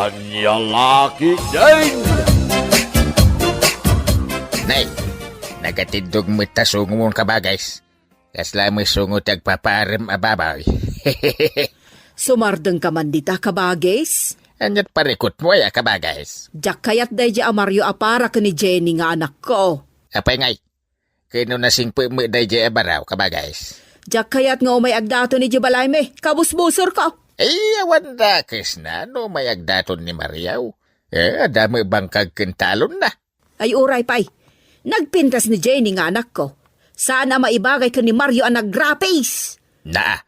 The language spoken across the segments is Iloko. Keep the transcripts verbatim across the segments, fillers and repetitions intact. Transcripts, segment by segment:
Ania la ketdin? Nay, nagatiddog met ta sungomon, kabagays. Kasla met sungo ti agpapaarem a baboy. Sumardengka man dita, kabagays? Ania't parikutmo aya, kabagays? Diak kayat daydiay a Mario a para ken ni Jenny nga anakko. Apay ngay, ken no nasingpet met daydiay a baro, kabagays? Diak kayat nga umay agdaton idiay balaymi, kabusbusorko. Ay, awan dakesna no umay agdaton ni Mario. Eh, adda met bangkag ken talonna. Ay, uray pay. Nagpintas ni Jenny nga anakko. Saan a maibagay ken ni Mario a nagrapis. Naa.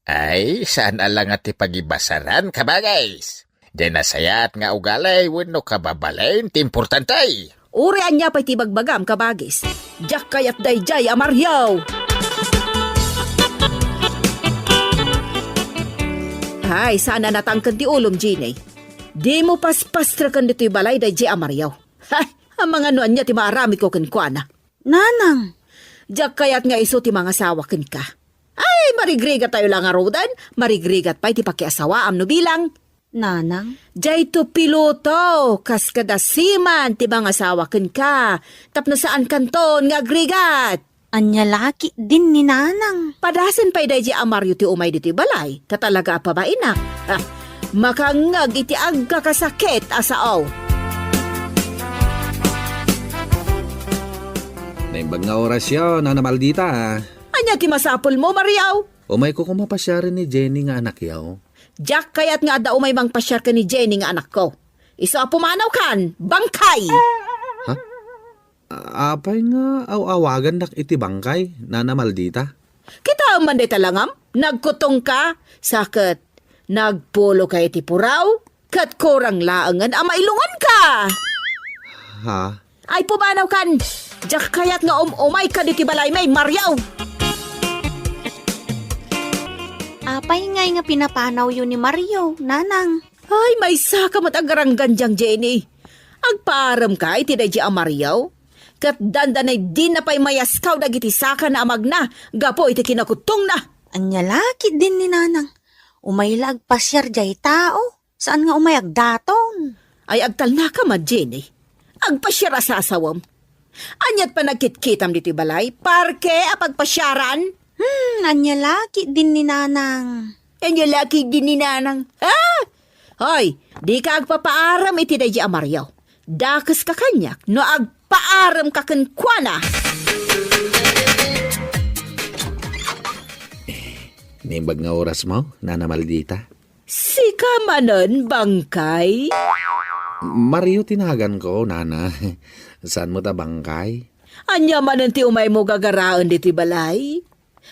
Ay, saan a la nga ti pagibasaran, kabagays. Diay nasayaat nga ugali wenno kababalin ti importante. Uray ania pay ti ibagbagam, kabagays. Diak kayat daydiay a Mario. Ay, saan a natangken ti ulom, Jenny. Dimo paspastreken ditoy balay daydiay a Mario. Ha? Amangan no ania ti maaramidko kenkuana. Nanang! Diak kayat nga isu ti mangasawa kenka. Ay, marigrigatayo la ngaruden, marigrigat pay ti pakiasawaam no bilang. Nanang? Diayto piloto, kas kada siman ti mangasawa kenka, tapno saankanton nga agrigat. Ania la ketdin ni Nanang? Padasen pay daydiay a Mario ti umay ditoy balay, ta talaga a pabainak. Ah, makangngeg iti agkakasakit a sao. Naimbag nga orasyo, Nana Maldita. Ania ti masapulmo, Mario? Umayko koma pasiaren ni Jenny nga anakyo. Diak kayat nga adda umay mangpasiar ken ni Jenny nga anakko. Isu a pumanawkan, bangkay! Ha? A-, apay nga aw-awagannak iti bangkay, Nana Maldita? Kitaem man dayta langam, nagkutongka, sa ket nagpuloka iti puraw, ket kurang laengen a mailunganka. Ha? Ay, pumanawkan! Diak kayat nga um-umayka ditoy balaymi, Mario! Apay ngay nga pinapanawyo ni Mario, Nanang? Ay, maysaka met a garanggan diay, Jenny. Agpaaremka iti daydiay a Mario, ket dandanay dina pay mayaskaw dagiti sakana a magna gapu iti kinakutongna. Ania la ketdin ni Nanang? Umay la agpasiar diay tao, saan nga umay agdaton. Ay, agtalnaka met, Jenny. Agpasiar a sasawem. Ania't panagkitkitam ditoy balay? Parke a pagpasiaran? Hmm, ania la ketdin ni Nanang? Ania la ketdin ni Nanang? Ha? Hoy, dika agpapaarem iti daydiay a Mario. Dakeska kaniak no agpaaremka kenkuana. Naimbag nga orasmo, Nana Maldita. Sika manen, bangkay? Mario ti naganko, Nana. Saan met a bangkay? Ania manen ti umaymo gagaraen ditoy balay?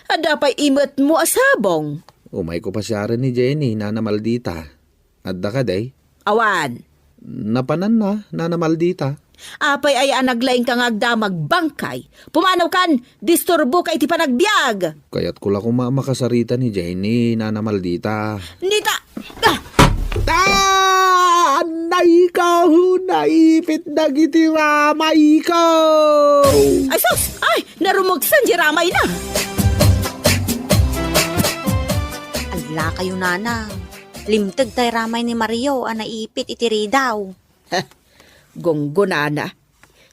Adda pay imetmo a sabong? Umayko pasiaren ni Jenny, Nana Maldita. Adda kadi? Awan. Napananna, Nana Maldita. Apay aya a naglaingka nga agdamag, bangkay? Pumanawkan, disturboka iti panagbiag. Kayatko la koma a makasarita ni Jenny, Nana Maldita. Nita! Ah! Ah! Annayko! Naipit dagiti ramayko! Ay, sus! Ay, narumugsan di ramayna! Agla kayo, Nanang. Limteg tay ramay ni Mario a naipit iti ridaw. Heh, gunggonana.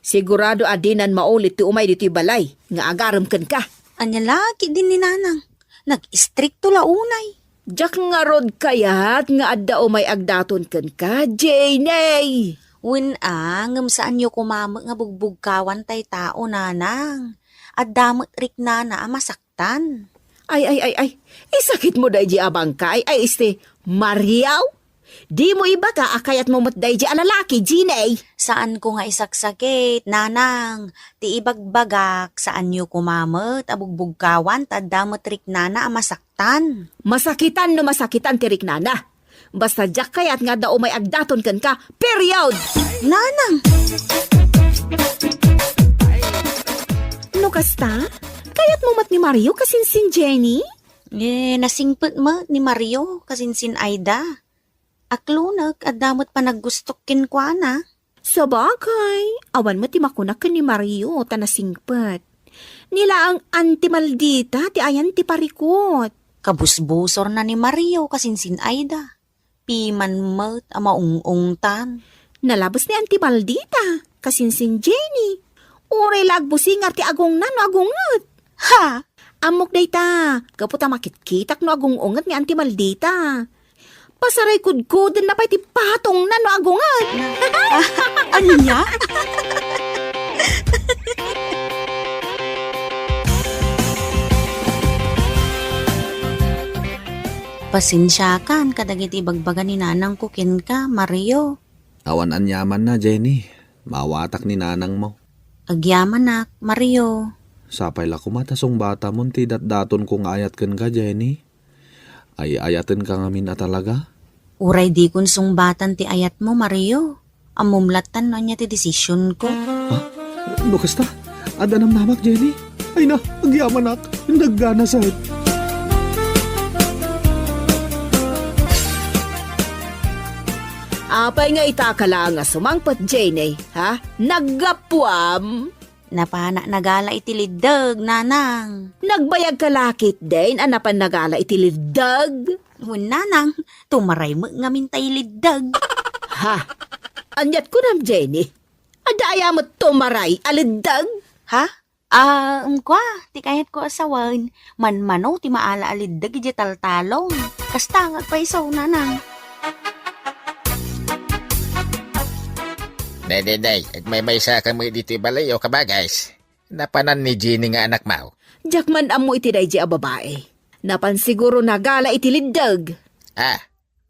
Sigurado a dinan maulit ti umay ditoy balay nga agarem kenka. Ania la ketdin ni Nanang? Nag-istrikto la unay. Diak ngarud kayat nga adda umay agdaton kenka, Jenny. Wen a, ngem saanyo koma met nga bugbugkawan tay tao, Nanang. Adda met riknana a masak- tan. Ay, ay, ay, ay. Isakitmo daydi a bangkay, ay, este, Mario? Dimo ibaga a kayatmo met daydi a lalaki, Jenny. Saanko nga isaksakit, Nanang. Ti ibagbagak, saanyo koma met a bugbugkawan ta adda met riknana a masaktan. Masakitan no masakitan ti riknana. Basta diak kayat nga adda umay agdaton kenka. Period! Nanang! No kasta, kayatmo met ni Mario kasinsin Jenny? Eh, nasingpet met ni Mario kasinsin Aida. Aklonek, adda met panaggustok kenkuana. Sabagay, awan met ti makunak ken ni Mario ta nasingpet. Ni laeng Auntie Maldita ti ayan ti parikut. Kabusbusorna ni Mario kasinsin Aida. piman met a maung-ungtan. Nalabes ni Auntie Maldita, kasinsin Jenny. Uray la agbusingar ti agungna no agunget. Ha? Ammok dayta, gapu ta makitkitak no agung-unget ni Auntie Maldita. Pasaray kudkuden na pay ti patongna no agunget. Ah, ania? Pasensiakan kadagiti ibagbaga ni nanangko kenka, Mario. Awan aniamanna, Jenny. Maawatak ni nanangmo. Agyamanak, Mario. Sapay la koma ta sungbatamon ti datdatonko nga ayat kenka, Jenny. Ay-ayatenka ngamin a talaga? Uray dikon sungbatan ti ayatmo, Mario. Ammom lattan no ania ti desisionko. Ha? No kasta, adda namnamak, Jenny? Ay na, agyamanak. Nagganasek. Apay nga ita ka laeng a sumangpet, Jenny, ha? Naggapuam? Napanak nagala iti liddeg, nanang. Nagbayag ka la ketdin a napan nagala iti liddeg? Wen, nanang, tumaray met ngamin tay liddeg. Ha? Aniat kunam, Jenny? Adda aya met tumaray a liddeg? Ha? Ah, ngem kua, ti kayatko a sawen, manmano ti maala a liddeg idiay taltalon. Kasta nga agpayso, nanang. Daydiay, agmaymaysa kami ditoy balay, o kabagis. Napanan ni Jenny nga anakmo. Diak man ammo iti daydiay a babai. Napan siguro nagala iti liddeg. Ah,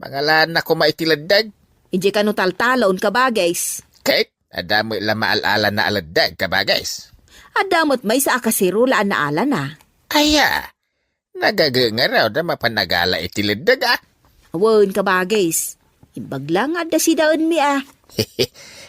mangalaanna koma iti liddeg? Idiay kano taltalon, kabagis. Ket, adda met la maal-alana a liddeg, kabagis. Adda met maysa a kasirula a naalana. Aya, nagagengaraw da mapan nagala iti liddeg, ah. Wen, kabagis. Imbag la nga adda sidaenmi, ah.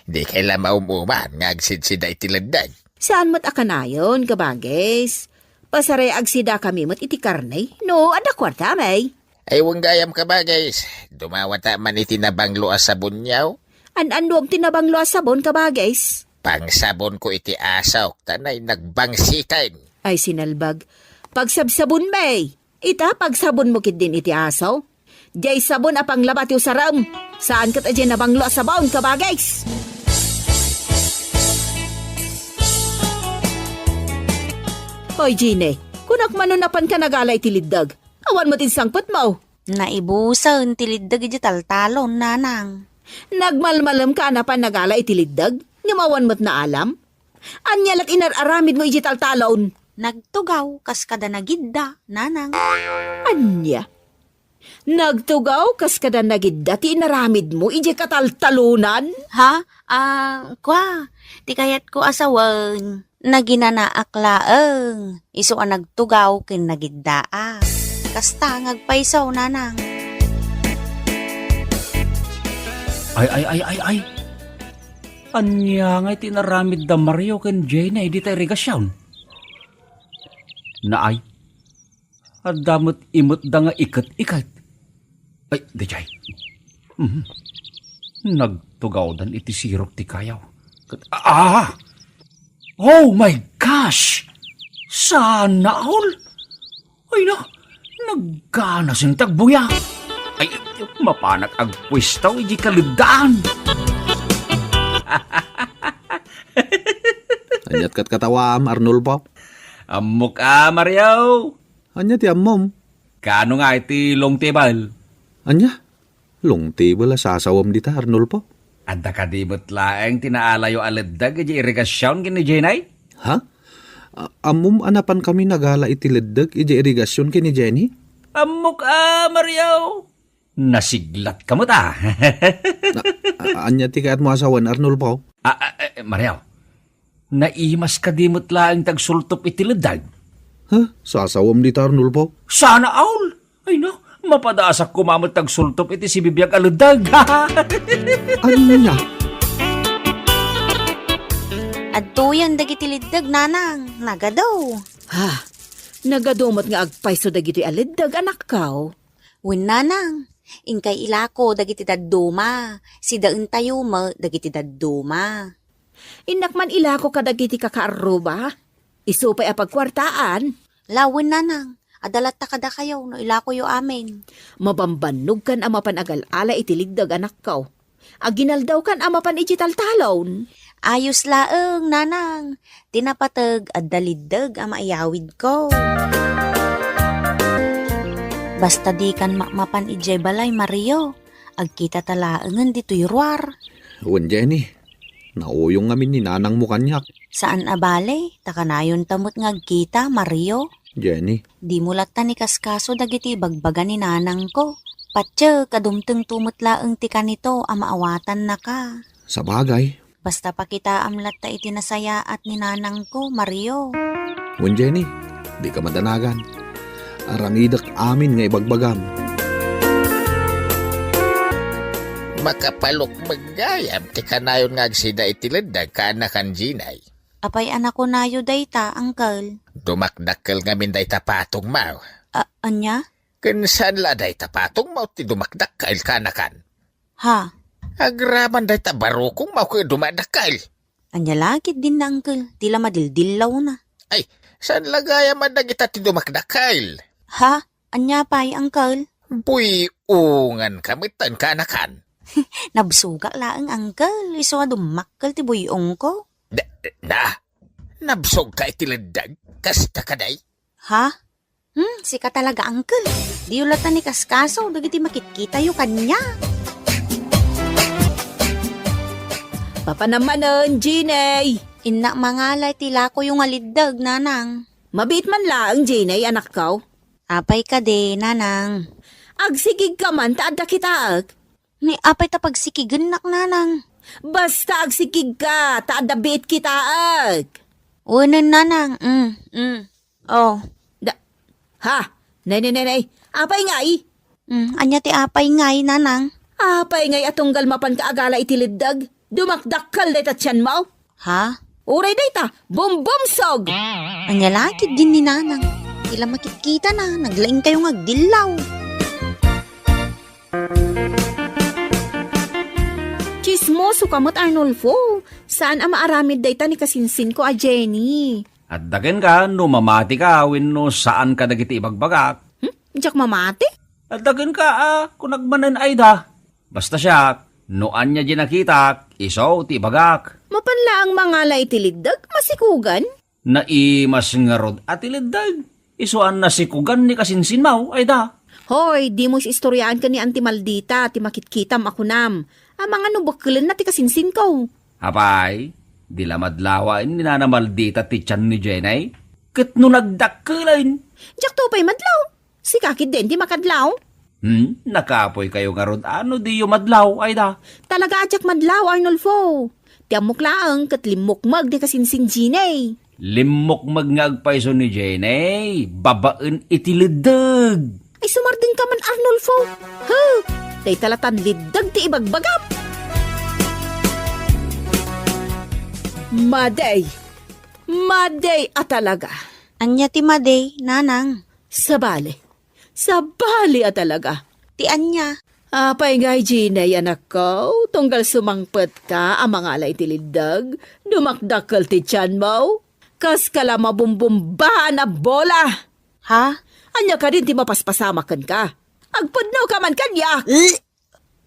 Dikay la maum-uman nga agsidsida iti liddeg. Saan met a kanayon, kabagis. Pasaray agsida kami met iti karne. No, adda kuartami. Ay, wen gayam, kabagis. Dumawata man iti nabanglo a sabonyo. An-annuam ti nabanglo a sabon, kabagis? Pangsabonko iti asok, ta nay nagbangsiken. Ay, sinalbag. Pagsabsabonmi. Ita, pagsabonmo ketdin iti aso. Diay sabon a panglaba ti usarem. Saan ket a diay nabanglo a sabon, kabagis. Hoy, Jenny, kunak man no napan ka nagala iti liddeg. Awan met insangpetmo. Naibusen ti liddeg iti taltalon, nanang. Nagmalmalemka a napan nagala iti liddeg? Ngem awan met naalam? Ania la't inar-aramidmo iti taltalon? Nagtugaw kas kada nagidda, nanang. Ania? Nagtugaw kas kada nagidda ti inaramidmo iti kataltalonan? Ha? Ah, kua, ti kayatko a sawen, naginanaak laeng. Isu a nagtugaw ken nagiddaak. Kasta nga agpayso, nanang. Ay, ay, ay, ay, ay. Ania ngay ti inaramidda Mario ken Jenny dita irigasion? Naay, adda met imetda nga iket-iket. Ay, daydiay. Mhm. Nagtugawdan iti sirok ti kayaw. Ket, ah! Oh my gosh! Sana all! Ay na, nagkanasin ti agbuya. Ay, mapanak agpuestaw iti kaleddaan. Aniat ket katawaam, Arnulfo? Ammok a, Mario. Ania ti ammom? Kaano nga iti long table? Ania? Long table a sasawem dita, Arnulfo? Adda kadi met laeng ti naalayo a leddeg iti irigasion ken ni Jenny? Ha? A-, ammom a napan kami nagala iti leddeg iti irigasion ken ni Jenny? Ammok a, Mario. Nasiglat ka met a. Na, a-, ania ti kayatmo a sawen, Arnulfo? A, a, eh, Mario, naimas kadi met laeng ti agsultop iti leddeg? Ha? Sasawem dita, Arnulfo? Sana all! Ay na, mapadasak koma met ti agsultop iti sibibiag a leddeg. Ania? Adtoyen dagiti leddeg, nanang. Nagadu. Ha? Nagadu met nga agpayso dagitoy a leddeg, anakko? Wen, nanang, inkay ilako dagiti dadduma, sidaentayo met dagiti dadduma. Innak man ilako kadagiti kakaarruba, isu pay a pagkuartaan. Lawen, nanang, Adda latta kadakayo no ilakoyo amin. Mabambannogkan a mapan agal-ala iti liddeg, anakko. Aginaldawkan a mapan iti taltalon. Ayos laeng, nanang. Ti napateg, adda liddeg a maiyawidko. Basta dikan makmapan idiay balay, Mario. Agkitata laengen ditoy ruar. Wen, Jenny, nauyong ngamin ni nanangmo kaniak. Saan a bale, ta kanayonta met nga agkita, Mario. Jenny. Dimo latta ni kaskaso dagiti ibagbaga ni nanangko. Patiek a dumtengto met laeng ti kanito a maawatannaka. Sabagay. Basta pakitaam latta iti nasayaat ni nanangko, Mario. Wen, Jenny, dika madanagan. Aramidek amin nga ibagbagam. Makapalukmeg gayam ti kanayon nga agsida iti leddeg, kaanakan, Jenny. Apay a nakunayo dayta, Uncle? Dumakdakkel ngamin dayta patongmo. A-, ania? Ken saan la dayta patongmo ti dumakdakkel, kaanakan? Ha? Agraman dayta barukongmo ket dumadakkel. Ania la ketdin, Uncle? Ti la madildillawna. Ay, saan la gayam a dagita ti dumakdakkel? Ha? Ania pay, Uncle? Buy-onganka metten, kaanakan. Nabsogak laeng, Uncle. Isu a dummakkel ti buy-ongko. Da, da, nabsogka iti leddeg? Kasta kadi? Ha? Hmm, sika talaga, Uncle. Diyo latta ni kaskaso dagiti makitkitayo kaniak. Papanam manen, Jenny. Innak mangala iti ilakoyo nga liddeg, nanang. Mabiit man laeng, Jenny, anakko. Apay kadi, nanang? Agsikigka man ta adda kitaek. Ni apay ta pagsikigennak, nanang? Basta agsikigka ta adda biit kitaek. Wenen, nanang. Mm, mm. Oh. Da, ha? Nay, nay, nay, nay. Apay ngay? Mm, ania ti apay ngay, nanang? Apay ngay a tunggal mapanka agala iti leddeg? Dumakdakkel dayta tianmo? Ha? Uray dayta, bumbumsog! Ania la ketdin ni nanang? Ti la makitkitana, naglaingkayo nga agdillaw. Tsismosoka met, Arnulfo. Saan a maaramid dayta ni kasinsinko a Jenny. Adda kenka no mamatika wenno saan kadagiti ibagbagak. Hmm? Diak mamati? Adda kenka a kunam manen, Aida. Basta siak, no ania di nakitak, isu ti ibagak. Mapan laeng mangala iti leddeg, masikugan? Naimas ngarud a ti leddeg. Isu a nasikugan ni kasinsinmo, Aida. Hoy, dimo istoriaan ken ni Auntie Maldita ti makitkitam a kunam. Amangan no bekkelenna ti kasinsinko. Apay, di la madlawaen ni Nana Maldita ti tian ni Jenny? Ket no nagdakkelen? Diakto pay madlaw. Sika ketdin ti makadlaw. Hmm, nakapoykayo ngarud a no diyo madlaw, Aida? Talaga a diak madlaw, Arnulfo. Ti ammok laeng ket limmukmeg ti kasinsin Jenny. Limmukmeg nga agpayso ni Jenny, babaen iti leddeg. Ay, sumardengka man, Arnulfo. Huh! Dayta latan leddeg ti ibagbagam. Madi. Madi a talaga. Ania ti madi, nanang? Sabali. Sabali a talaga. Ti ania? Apay ngay, Jenny, anakko, tunggal sumangpetka a mangala iti leddeg, dumakdakkel ti tianmo? Kaskala mabumbumbaan a bola! Ha? Ania kadin ti mapaspasamak kenka? Agpudnoka man kaniak!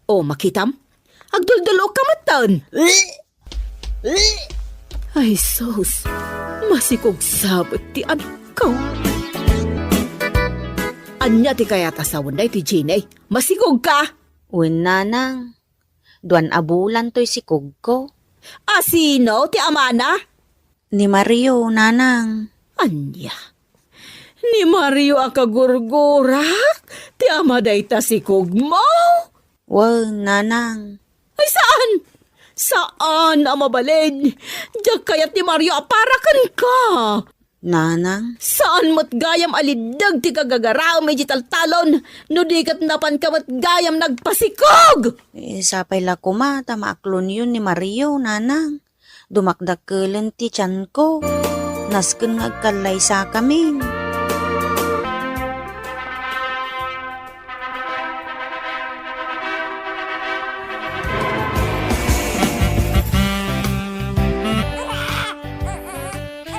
O, makitam? Agduldul-okka metten! Ay, sus! Masikog sabet ti anakko! Ania ti kayat a sawen daytoy, Jenny? Masikogka? Wen, nanang. Duan a bulan toy sikogko. A sino ti amana? Ni Mario, nanang. Ania? Ni Mario a kagurgurak ti ama dayta sikogmo? Wen, nanang. Ay, saan! Saan a mabalin! Diak kayat ni Mario a para kenka! Nanang? Saan met gayam a leddeg ti kagagaraem iti taltalon, no di ket napanka met gayam nagpasikog! Eh, sapay la koma ta maaklonyon ni Mario, nanang. Dumakdakkelen ti tianko. Nasken nga agkallaysakamin.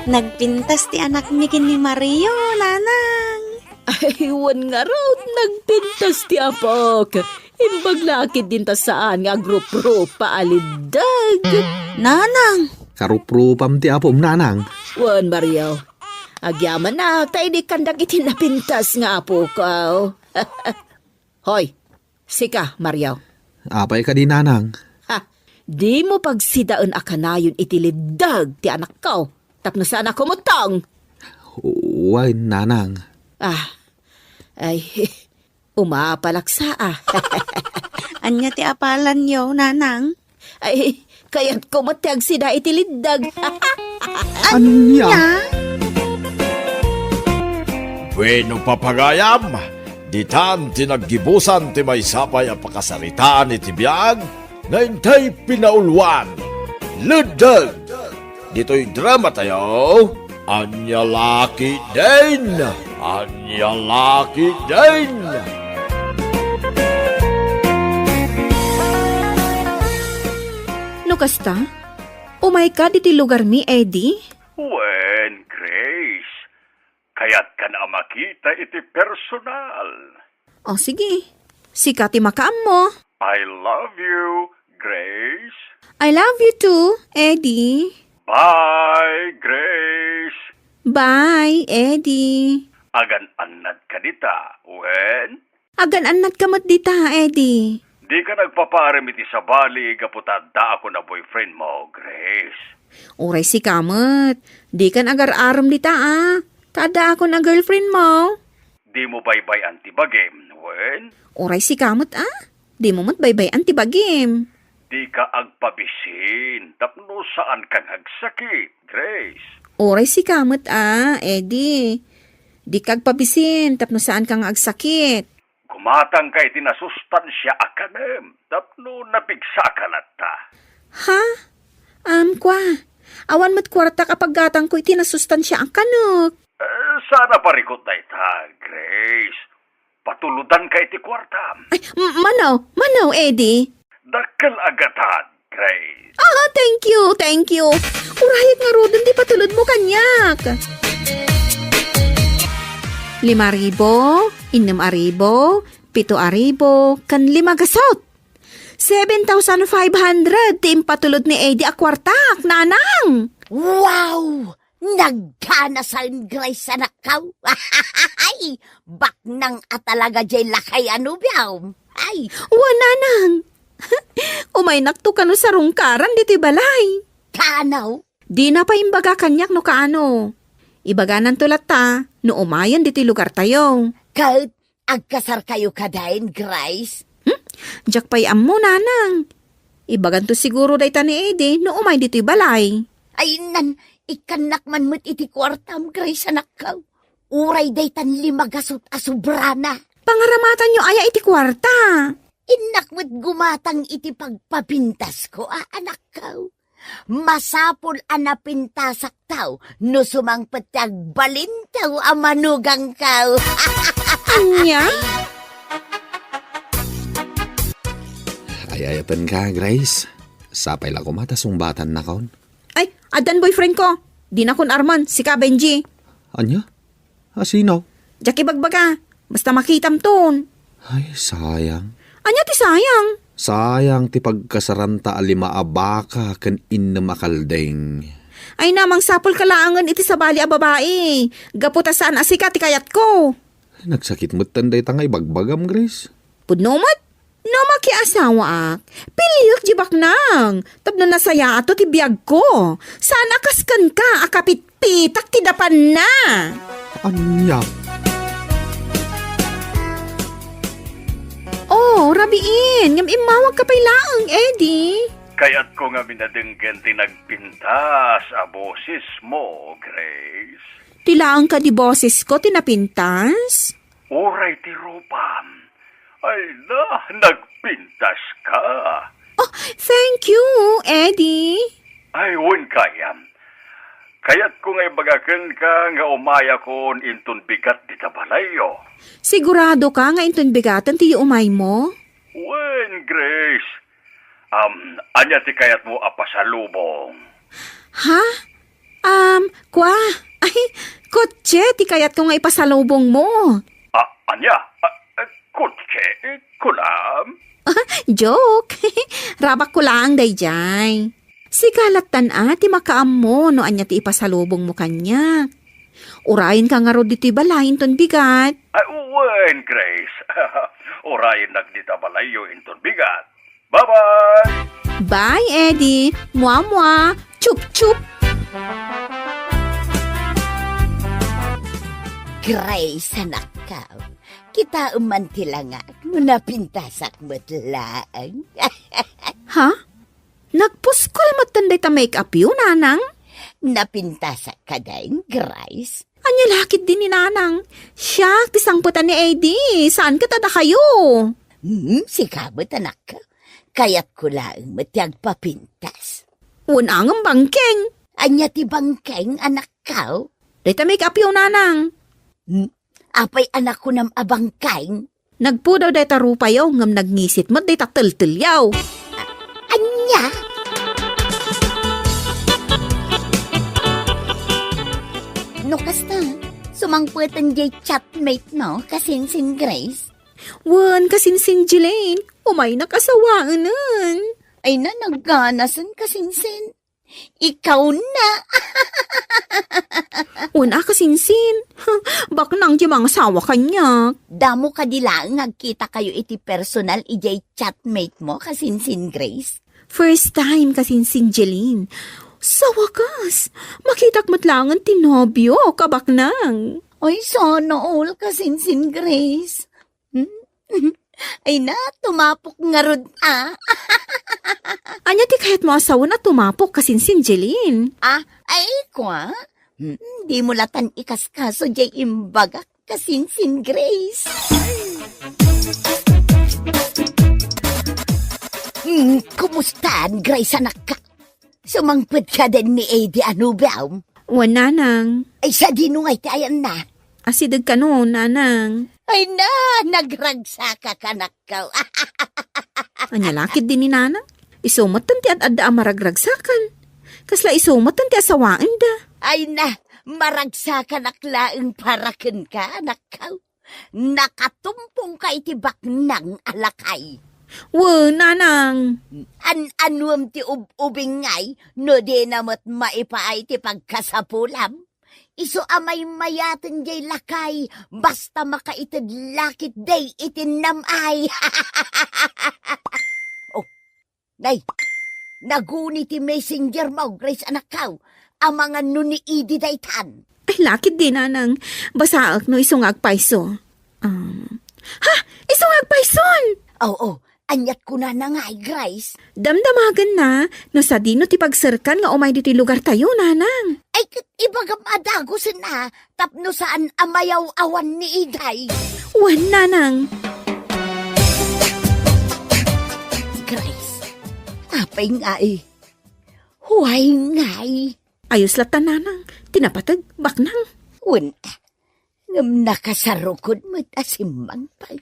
Nagpintas ti anakmi ken ni Mario, nanang. Ay, wen ngarud, nagpintas ti apok. Imbag la ketdin ta saan nga agruprupa a liddeg. Nanang! Karuprupam ti apom, nanang. Wen, Mario. Agyamanak, ta idi kandak iti napintas nga apok. Hoy, sika, Mario. Apay kadi, nanang? Ha, dimo pagsidaen a kanayon iti liddeg ti anakko. Tapno saan a kumuttong. Wen, nanang. Ah, ay, umapalaksa, ah. Ania ti apalanyo, nanang? Ay, kayatko met ti agsida iti liddeg. Ania? Bueno, papagayam, ditan ti naggibusan ti maysa pay a pakasaritaan iti biag nga intay pinauluan. Liddeg! Ditoy drama tayo, Ania La Ketdin! Ania La Ketdin! No kasta, umayka ditoy lugarmi, Eddie? Wen, Grace. Kayatkan a makita iti personal. O, sige. Sika ti makaammo. I love you, Grace. I love you too, Eddie. Bye, Grace. Bye, Eddie. Agan-annadka dita, wen? Agan-annadka met dita, Eddie. Dika nagpapaarem iti sabali gapu ta addaakon a boyfriend mo, Grace. Uray sika met. Dikan agar-arem dita, a. Ta addaakon a girlfriend mo. Dimo baybay-an ti bagim, wen? Uray sika met, a. Dimo met baybay-an ti bagim. Dika agpabisin tapno saanka nga agsakit, Grace. Uray sika met, a, Eddie. Dika agpabisin tapno saanka nga agsakit. Gumatangka iti nasustansia a kanem tapno napigsaka latta. Ha? Am, kua, awan met kuartak a paggatangko iti nasustansia a kanek. Eh, saan a parikut dayta, Grace. Patulodanka iti kuartam. Ay, m-, mano, mano, Eddie? Dakkel a gatad, Grace. Ah, thank you, thank you. Urayek ngaruden ti patulodmo kaniak. Lima ribu, innem a ribu, pito a ribu, ken lima gasut. Seven thousand five hundred ti impatulod ni Eddie a kuartak, nanang! Wow! Nagkanasaen, Grace, anakkaw. Ay, baknang a talaga jay lakay a nobiam. Ay. Wa, nanang. Umaynakto kano sarungkaran ditoy balay. Kaano? Dina pay imbaga kaniak no kaano. Ibagananto latta no umayen ditoy lugartayo. Ket agkasarkayo kadaen, Grace? Hmm? Diak pay ammo, nanang. Ibaganto siguro dayta ni Eddie no umay ditoy balay. Ay, nan, ikkannak man met iti kuartam, Grace, anakkaw. Uray daytan lima gasut a sobrana. Pangaramatanyo aya iti kuarta? Innak met gumatang iti pagpapintasko a, anakkaw. Masapul a napintasaktaw no sumangpet ti agbalintaw a manugangkaw. Ania? Ay-ayatenka, Grace. Sapay la koma ta sungbatan nakon. Ay, addan boyfriend ko. Dinakon arman, sika, Benji. Ania? A, sino? Diak ibagbaga. Basta makitamton. Ay, sayang. Ania ti sayang? Sayang ti pagkasaranta a lima a baka ken innem a kalding. Ay, na, mangsapulka laengen iti sabali a babai. Gapu ta saan a sika ti kayatko. Ay, nagsakit metten dayta nga ibagbagam, Grace. Pudno met? No makiasawaak, piliek ti baknang, tapno nasayaato ti biagko. Saan a kas kenka a kapitpitak ti dapanna. Ania? Oh, rabiin, ngem immawagka pay laeng, Eddie. Kayatko nga minadenggen ti nagpintas a bosesmo, Grace. Ti laeng kadi bosesko ti napintas? Uray ti rupam. Ay na, nagpintaska. Oh, thank you, Eddie. Ay, wen kayam. Kayatko nga ibaga kenka nga umayakon inton bigat dita balayyo. Siguradoka nga inton bigaten ti umaymo? Wen, Grace. Um, ania ti kayatmo a pasalubong? Ha? Um, kua? Ay, kotse ti kayatko nga ipasalubongmo. Ania? Ah, ah, kotse, kunam? Joke! Rabakko laeng daydiay. Sika lattan a ti makaammo no ania ti ipasalubongmo kaniak. Urayenka ngarud ditoy balay inton bigat. Ay, wen, Grace. Urayennak dita balayyo inton bigat. Bye-bye! Bye, Eddie. Mua-mua. Chup-chup. Grace, anakko. Kitaem man ti langak no napintasak met laeng. Ha? Nagpuskol metten dayta make-upyo, nanang? Napintasak kadi, Grace? Ania la ketdi ni nanang? Siak ti sangpetan ni Eddie, saan ket a dakayo? Hmm, sika met, anakko. Kayatko laeng met ti agpapintas. Wen a ngem bangkeng. Ania ti bangkeng, anakko? Dayta make-upyo, nanang. Hmm, apay a nakunam a bangkeng? Nagpudaw dayta rupayo, ngem nagngisit met dayta teltelyo. Ania? No kasta, sumangpeten diay chatmate mo, kasinsin Grace? Wen, kasinsin Jeline, umaynak a sawaenen. Ay na, nagganasen, kasinsin. Ikaw na. Wen a, kasinsin. Baknang ti mangasawa kaniak. Damo kadi laeng nga agkitakayo iti personal idiay chatmate mo, kasinsin Grace? First time, kasinsin Jeline. Sa wakas, makitak met laengen ti nobiok a baknang. Ay, sana all, kasinsin Grace. Hmm? Ay na, tumapok ngarud a. Ania ti kayatmo a sawen a tumapok, kasinsin Jeline? Ah, ay, kua? Hmm, dimo latan ikaskaso diay imbagak, kasinsin Grace. Hmm, kumustan, Grace, anakko? Sumangpet ka din ni Eddie a nobiom? Wen, nanang. Ay, sadino ngay ti ayanna? Asideg kano, nanang. Ay na, nagragsakak, anakko. Ania la ketdi ni nanang? Isu metten ti ad-adda a maragragsakan. Kasla isu metten ti asawaenda. Ay na, maragsakanak laeng para kenka, anakko. Nakatumpongka iti baknang a lakay. Wen, nanang. An-anuem ti ub-ubing ngay no dina met maipaay ti pagkasapulam? Isu a maymayaten diay lakay, basta makaited la ketdi iti nam-ay. Oh, Nay, naguni ti messenger mo, Grace, anakko. Amangan no ni Idi daytan. Ay, la ketdi, nanang. Basaek no isu nga agpayso. Um, ha? Isu nga agpayson? Oo, aniat kunana ngay, Grace? Damdamagenna no sadino ti pagserkan nga umay ditoy lugartayo, nanang. Ay, ket ibagam a dagusen a, tapno saan a mayaw-awan ni Iday. Wen, nanang. Grace, apay ngay? Huay ngay? Ayos latta, nanang. Ti napateg, baknang. Wen, ngem nakasarukod met a simmangpet.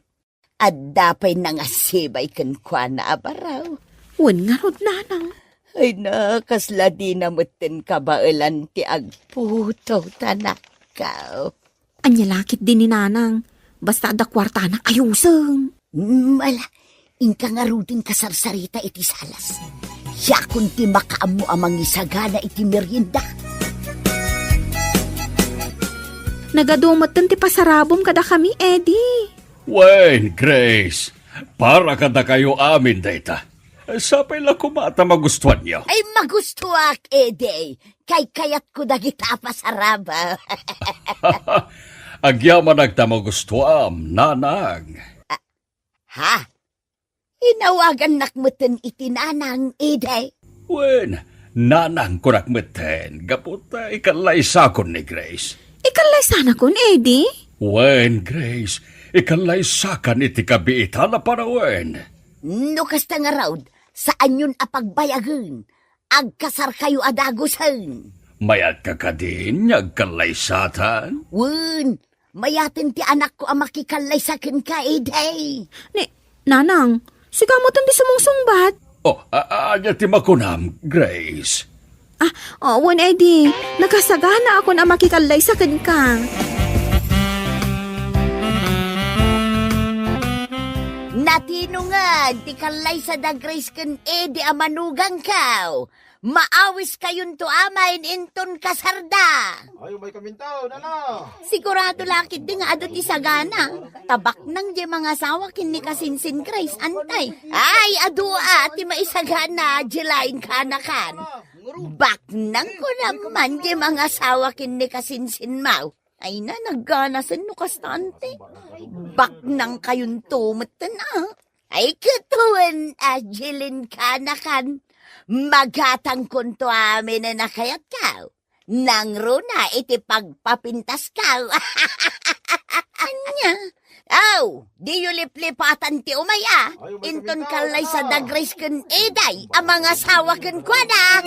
Adda pay nangasibay kenkuana a baro. Wen ngarud, nanang. Ay na, kasla dina metten kabaelan ti agputo, anakko. Ania la ketdi ni nanang? Basta adda kuartana, ayusen. Mm, ala, inka ngaruden kasarsarita iti salas. Siakon ti makaammo a mangisagana iti merienda. Nagadu metten ti pasarabom kadakami, Eddie. Wen, Grace, para kadakayo amin dayta. Sapay la koma ta magustuanyo. Ay, magustuak, Eddie. Kaykayatko dagita a pasarabom. Agyamanak ta magustuam, nanang. Ha? Inawagannak metten iti nanang, Eddie. Wen, nanang kunak metten, gapu ta ikallaysakon ni Grace. Ikallaysanakon, Eddie? Wen, Grace, ikallaysakan iti kabiitan a panawen. No kasta ngarud, saanyon a pagbayagen. Agkasarkayo a dagusen. Mayat ka kadin nga agkallaysatan? Wen, mayaten ti anakko a makikallaysa kenka, Eddie. Ni, nanang, sika metten ti sumungsungbat. Oh, a-, a-, ania ti makunam, Grace? Ah, oh, wen, Eddie, nakasaganaakon a makikallaysa kenka. Ta tinongen ti kallaysa da Grace ken Eddie a manugangkaw, maawiskayonto amin inton kasarda. Ay, umay kaminto, nana. Sigurado la ketdi nga adu ti sagana. Ta baknang diay mangasawa ken ni kasinsin Grace, antay. Ay, adu a ti maisagana, Jeline, kanakan. Baknang kunam man diay mangasawa ken ni kasinsinmaw. Ay na, nagganasen no kasta, ante. Baknangkayonto metten, a. Ay, ket wen, a, Jeline, kanakan. Magatangkonto amin a nakayatkaw. Nangruna iti pagpapintaskaw. Ania? Aw, diyo liplipatan ti umay, a. Ay, umay inton kaminto, kallaysa da Grace ken Eddie a mangasawa kenkuana.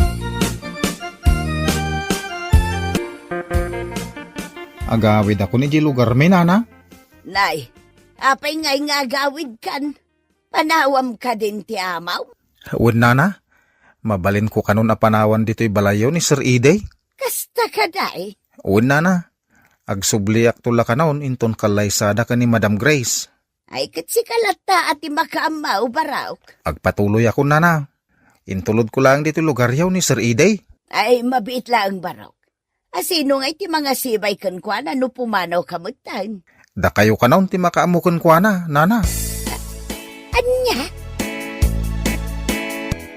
Agawidakon idiay lugarmi, nana. Nay, apay ngay nga agawidkan? Panawam kadin ti amaw? Wen, nana. Mabalinko kanon a panawan ditoy balayyo ni Sir Eddie. Kasta kadi? Wen, nana. Agsubliakto la kanon inton kallaysada ken ni Madam Grace. Ay, ket sika latta a ti makaammo, Barok. Agpatuloyakon, nana. Intulodko laeng ditoy lugaryo ni Sir Eddie. Ay, mabiit laeng, Barok. A, sino ngay ti mangasibay kenkuana no pumanawka metten? Dakayo kanon ti makaammo kenkuana, nana. Ania?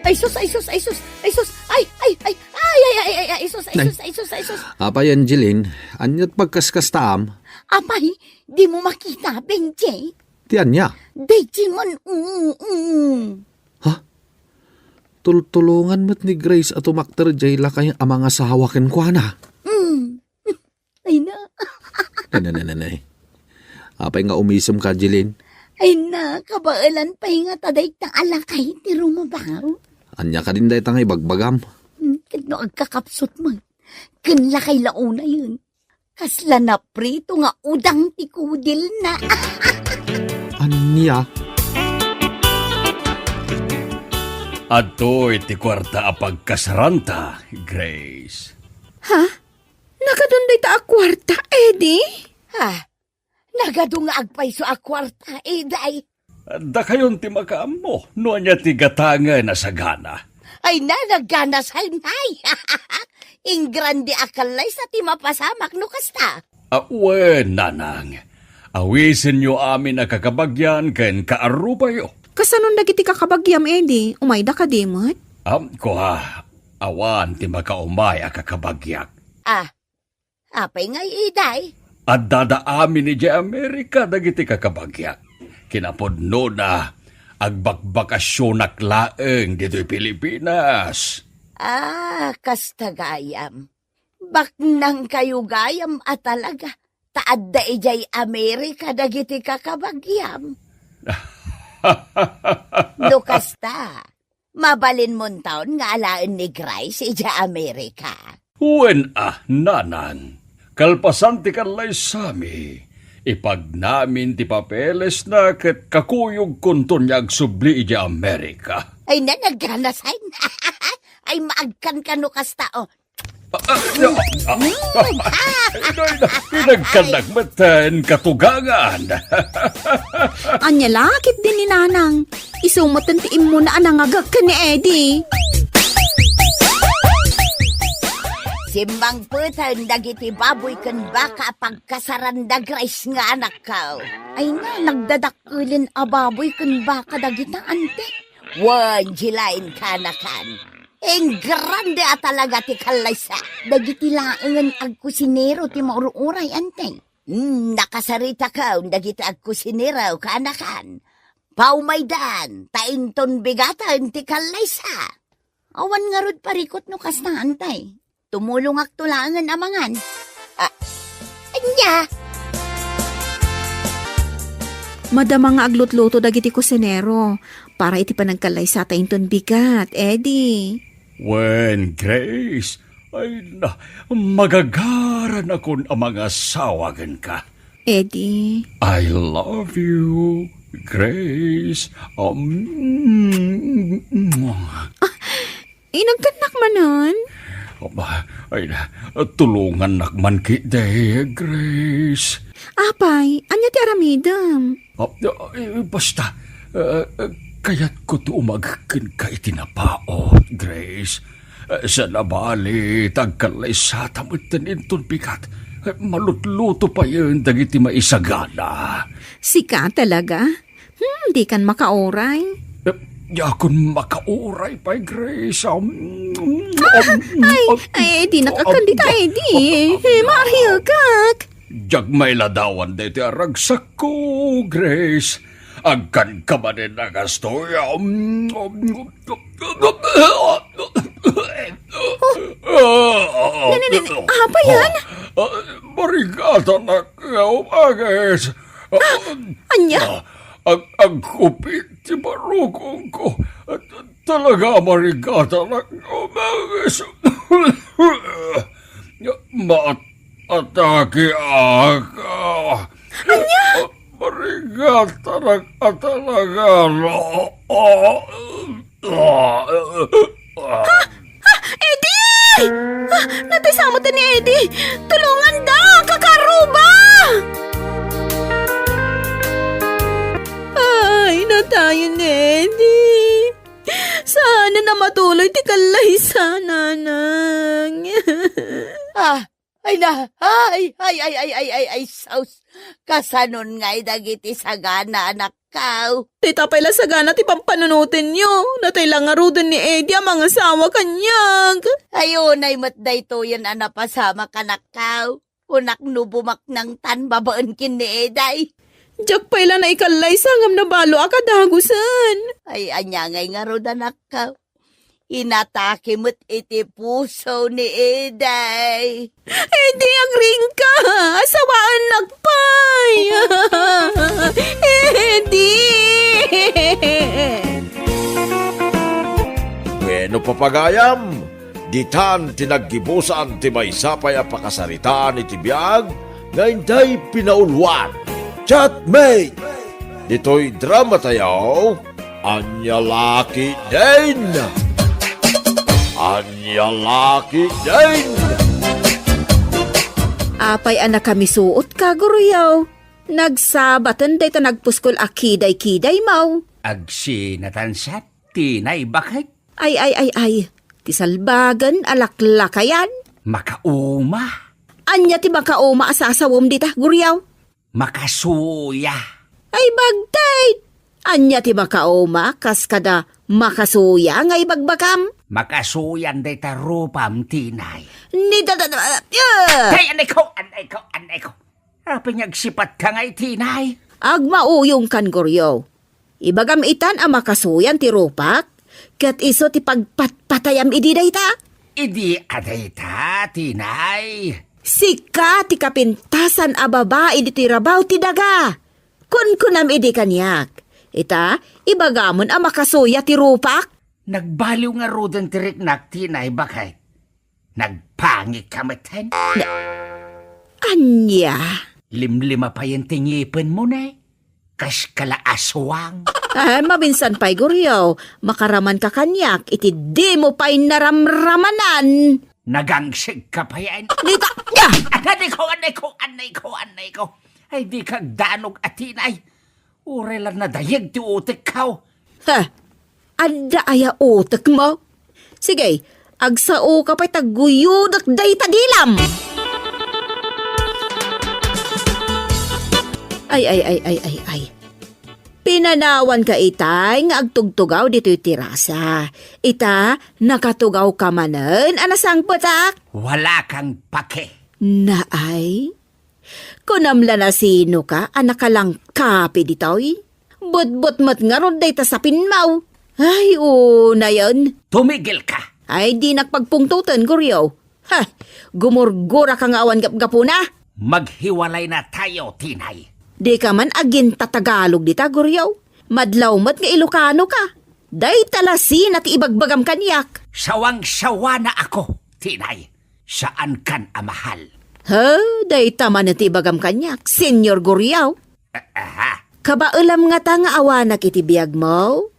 Ay sus, ay sus, ay sus, ay sus, ay, ay, ay, ay, ay, ay, ay, ay, ay, sus, ay sus, ay sus, ay sus. Apay, Angeline, ania ti pagkaskastaam? Apay, dimo makita, Benji? Ti ania? Daydi man, mm, mm. Ha? Tultulongan met ni Grace a tumakder jay lakay a mangasawa kenkuana. Mm. Ay na. Ay, na, na, na, na. Apay nga umisem ka, Jeline? Ay na, kabaelan pay nga ta dayta a lakay ti rumabaw. Ania kadin dayta nga ibagbagam? Hmm, ket no agkakapsut man, ken lakay la unayen. Kasla naprito nga udang ti kudilna. Ania? Adtoy ti kuarta a pagkasaranta, Grace. Ha? Nagadun dayta a kuarta, Eddie? Ha? Nagadu nga agpayso a kuarta, Eddie? Dakayon ti makaammo no ania ti gatangen a sagana. Ay na, nagganasay, nay. Ingrande a kallaysa ti mapasamak no kasta. A, wen, nanang. Awisenyo amin a kakabagyan ken kaarubayo. Kasanon dagiti kakabagiam, Eddie? Umayda kadi met? Am, kua, awan ti makaumay a kakabagiak. Ah, apay ngay, Eddie? Addada amin idiay Amerika dagiti kakabagiak. Kinapudnona, agbakbakasionak laeng ditoy Pilipinas. Ah, kasta gayam. Baknangkayo gayam a talaga, ta adda idiay Amerika dagiti kakabagiam. No kasta, mabalinmonton nga alaen ni Grace idiay Amerika. Wen a, nanang. Kalpasan ti kallaysami, ipagnamin ti papelesna ket kakuyogkonton nga agsubli idiay Amerika. Ay na, nagganasay. Ay, maagkan ka no kasta, o. Ah, ah, ah, ah, ah, ah, pinagkannak met ti katugangan. Ania la ketdi ni nanang? Isu met ti immuna a nangagek ken ni Eddie. Simmangpeten dagiti baboy ken baka a pagkasaranda Grace nga anakko. Ay na, nagdadakkel a baboy ken baka dagita, ante. Wen, Jeline, kanakan. Ingrande a talaga ti kallaysa. Dagiti laengen agkusinero ti maur-uray, ante. Hmm, nakasaritakon dagiti agkusinero, kanakan. Paumaydan, ta inton bigaten ti kallaysa. Awan ngarud parikut no kasta, ante. Tumulongakto laengen a mangan. Ah, ania? Madama nga aglutluto dagiti kusinero para iti panagkallaysata inton bigat, Eddie. Wen, Grace, ay na, magagaranakon a mangasawa kenka. Eddie. I love you, Grace. Um, Inagkannak manen? Aba, ay, tulongannak man ketdi, Grace. Apay, ania ti aramidem? Ah, eh, basta, Eh, kayatko ti umagek kenka iti napaut, Grace. Eh, saan a bali, ta agkallaysata metten inton bigat. Eh, malutluto payen dagiti maisagana. Sika talaga? Hmm, dikan makauray. Eh, diakon makauray pay, Grace. Um, um, Ay, um, ay, di um, nakakandita, um, eh, di. Eh, maariekak. Diak mailadawan daytoy a ragsakko, Grace. Agkanka manen a kastoy. Um, um, um, Ne, ne, ne, ne, apa yan? Ah, marigatanak nga umagis. Ah, anya? Ah, ag-, agkupit ti barukongko. Talaga marigatanak nga umagis. Maat-, atake aka. Anya? Marigatanak a talaga. Ah, ah, ah, ah. Ha? Ha? Eddie! Ah, natay sa met ni Eddie! Tulonganda! Kakaruba! Ay, natayen ni Eddie! Saan a matuloy ti kallaysananang. Ah, Ay na, ay, ay, ay, ay, ay, ay, sus. Kasanon ngay dagiti sagana, anakko? Dayta pay la sagana ti pampanunotenyo. Natay la ngaruden ni Eddie a mangasawa kaniak. Ay, unay met daytoyen a napasamak, anakko. Kunak no bumaknangtan babaen ken ni Eddie. Diak pay la naikallaysa ngem nabaloak a dagusen. Ay, ania ngay ngarud, anakko? Inatake met iti puso ni Eddie. Eddie, agriingka! Asawaennak pay! Eddie! Bueno, papagayam, ditan ti naggibusan ti maysa pay a pakasaritaan iti biag nga inday pinauluan. Chatmate! Ditoy drama tayo, Ania la ketdin? Ania la ketdin? Apay a nakamisuotka, Guriaw? Nagsabaten dayta nagpuskol a kiday-kidaymo. Agsinatan sa tinay baket. Ay, ay, ay, ay. Ti salbagen a laklakayan. Makauma. Ania ti makauma a sasawem dita, Guriaw? Makasuya. Ay, bagtit! Ania ti makauma kas kada makasuya nga ibagbagam? Makasuyan dayta rupam, tinay. Ni da, da, da, ah! Tay, anay ko, anay ko, anay ko. Apay nga agsipatka ngay, tinay? Agmauyongkan, Guriaw. Ibagam itan a makasuyan ti rupak, ket isu ti pagpatpatayam idi dayta. Idi a dayta, tinay? Sika ti kapintasan a babai ditoy rabaw ti daga. Kunkunam idi kaniak, ita, ibagamon a makasuya ti rupak. Nagbaliw ngaruden ti riknak, tinay, baket. Nagpangikka metten. Na-, ania? Limlima payen ti ngipenmo, ne? Kas kala aswang. Ah, maminsan pay, Guriaw, makaramanka kaniak iti dimo pay naramramanan. Nagangsigka payen. Dita, ya! Anay ko, anay ko, anay ko, anay ko. Ay, dika agdanog a tinay. Uray la nadayeg ti utekko. Ha? Adda aya utekmo? Sige, agsaoka pay ta guyodek dayta dilam. Ay, ay, ay, ay, ay, ay. Pinanawanka itay nga agtugtugaw ditoy terasa. Ita, nakatugawka manen a nasangpetak? Wala kang pake. Naay? Kunam la nasinoka a nakalangkapi ditoy? Butbut met ngarud dayta sapinmo. Ay, unayen. Tumigilka! Ay, dinak pagpungtoten, Guriaw. Ha! Gumurguraka nga awan gapgapuna. Maghiwalay na tayo, tinay. Dika man agintatagalog dita, Guriaw. Madlaw met nga Ilokano ka. Dayta la sina ti ibagbagam kaniak. Sawang-sawana ako, tinay. Saankan a mahal. Ha, dayta man ti ibagam kaniak, Señor Guriaw. A-, aha. Kabaelam ngata nga awanak iti biagmo?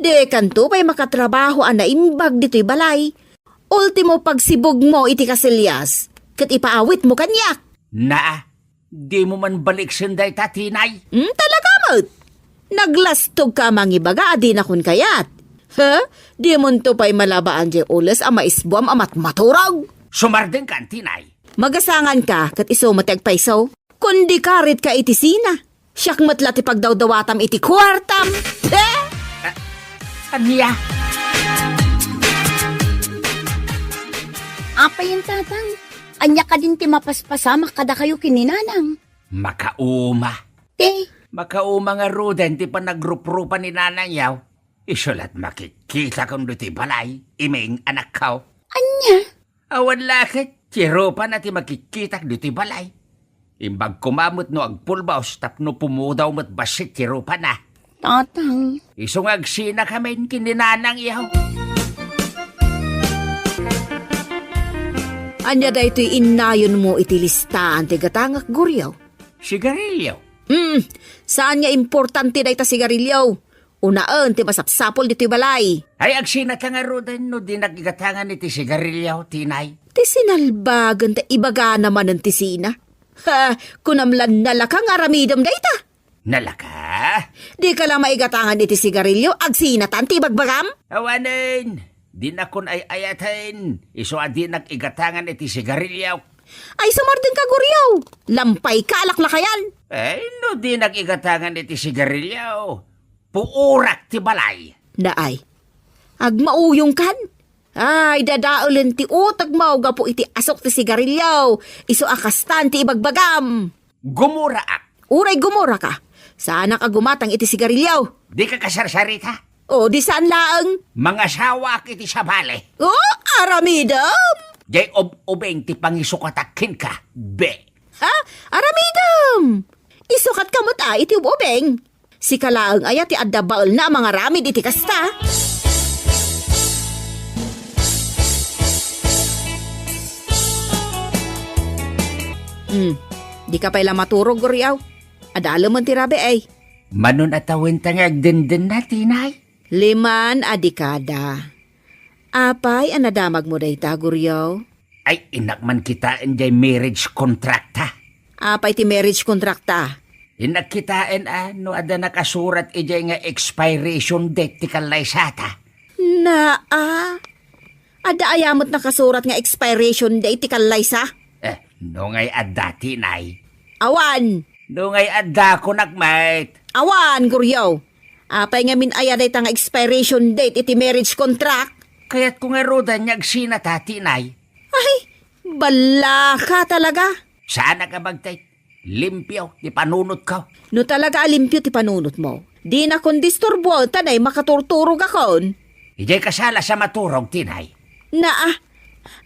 Dikanto pay makatrabaho a naimbag ditoy balay. Ultimo pagsibugmo iti kasillas, ket ipaawitmo kaniak. Naa, dimo man baliksen dayta, tinay? Hmm, talaga met. Naglastogka a mangibaga a dinakon kayat. Ha? Dimonto pay malabaan diay ules a maisbuam a matmaturog? Sumardengka, Tinay. Magasanganka ket isu met ti agpayso. Kundi karit ka iti sina. Siak met la ti pagdawdawatam iti kuartam. Eh? Ah, ania? Apayen, Tatang? Ania kadin ti mapaspasamak kadakayo ken ni Nanang? Makauma. Ti? Makauma ngaruden ti panagruprupa ni Nanang, yaw. Isu la't makikkitak ditoy balay, Iming, anakko. Ania? Awan la ket, ti rupana ti makikkitak ditoy balay. Imbag koma met no agpulbos tapno pumudaw met bassit ti rupana. Tatang. Isu nga agsinakamin ken ni Nanang, yaw. Ania daytoy innayonmo iti listaan ti gatangak, Goryo? Sigarilyo. Hmm, saan nga importante dayta sigarilyo. Unaen ti masapsapul ditoy balay. Ay, agsinata ngaruden no dinak igatangan iti sigarilyo, Tinay. Ti sinalbagen ta ibagana manen ti sina. Ha, kunam la nalaka nga aramidem dayta. Nalaka? Dika la maigatangan iti sigarilyo, agsinatan ti ibagbagam? Awanen, dinakon ay-ayaten, isu a dinak igatangan iti sigarilyo. Ay, sumardengka, Goryo. Lampayka a laklakayan. Ay, no dinak igatangan iti sigarilyo, puorak ti balay. Naay. Agmauyongkan? Ay, dadaelen ti utegmo gapu iti asuk ti sigarilyo. Isu a kastan ti ibagbagam. Gumuraak. Uray gumuraka. Saanak a gumatang iti sigarilyo. Dika kasarsarita? O, di saan laeng. Mangasawaak iti sabali. O, aramidem! Jay ub-ubing ti pangisukatak kenka. Be. Ha? Aramidem! Isukatka met a iti ub-ubing. Sika laeng aya ti adda baelna a mangaramid iti kasta? Hmm, dika pay la maturog, Goryo. Adalemen ti rabii. Manon a tawen ta nga agdendenna, Tinay? Liman a dekada. Apay a nadamagmo dayta, Goryo? Ay, innak man kitaen jay marriage contract ta. Apay ti marriage contract ta? Innak kitaen a no adda nakasurat idiay nga expiration date ti kallaysata. Naa, adda aya met nakasurat nga expiration date ti kallaysa? Eh, no ngay adda, Tinay. Awan. No ngay adda, kunak met. Awan, Goryo. Apay ngamin aya dayta nga expiration date iti marriage contract? Kayatko ngaruden nga agsinata, Tinay. Ay, ballaka talaga. Saanak a bagtay. Limpio ti panunotko. No talaga a limpio ti panunotmo, dinakon disturboen ta nay makaturturogakon. Idiay ka salas a maturog, Tinay. Naa,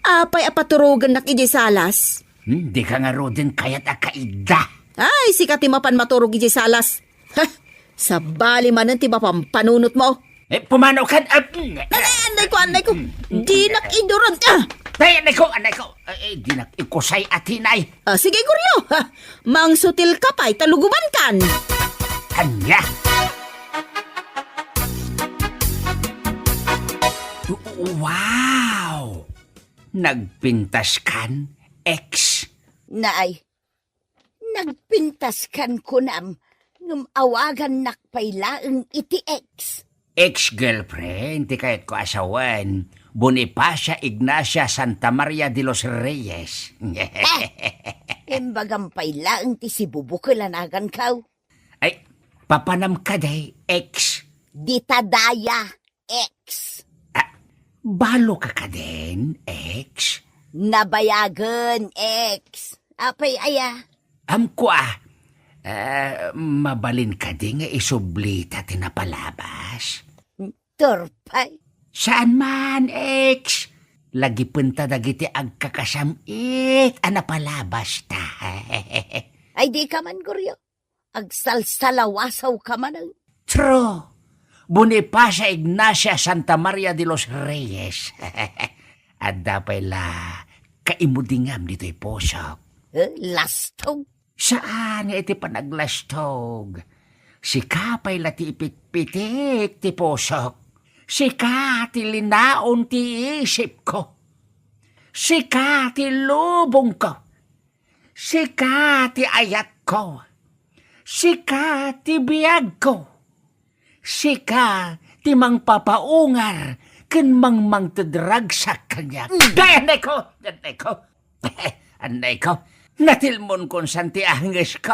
apay a paturogennak idiay salas? Hmm, dika ngaruden kayat a kaidda. Ay, sika ti mapan maturog idiay salas. Ha! Sabali manen ti mapampanunotmo. Eh, pumanaw kan, ah, mm, Ay, ay, anday ko, anday ko. Dinak iduron. Ah! Ay, anday ko, anday ko. Eh, eh, dinak ikusay a Tinay. Ah, sige, Goryo. Ha, mangsutil ka pay, ta lugubankan. Ania? Wow! Nagpintaskan, ex. Naay, nagpintaskan kunam, ngem awagannak pay laeng iti ex. Ex-girlfriend ti kayatko a sawen, Bonifacia Ignacia Santa Maria de los Reyes. Eh, imbagam pay laeng ti sibubukel a nagankaw. Ay, papanam kadi, ex? Dita daya, ex. Ah, balo ka kadin, ex? Nabayagen, ex. Apay aya? Amko a. Ah, mabalin kadi nga isublita ti napalabas? Turpay. Saan man, ex? Lagipenta dagiti agkakasam-it a napalabas ta. Ay, di ka man, Goryo. Agsalsalawasaw ka manen. True. Bonifacia Ignacia Santa Maria de los Reyes. Adda pay la kaimudingam ditoy pusok. Eh, lastog. Saan nga iti panaglastog. Sika pay la ti ipitpitik ti pusok. Sika ti linaon ti isipko. Sika ti lubongko. Sika ti ayatko. Sika ti biagko. Sika ti mangpapaungar ken mangmangtedragsak kaniak. Mm. Ay, annayko! Annayko! Annayko! Natilmon kon saan ti angesko.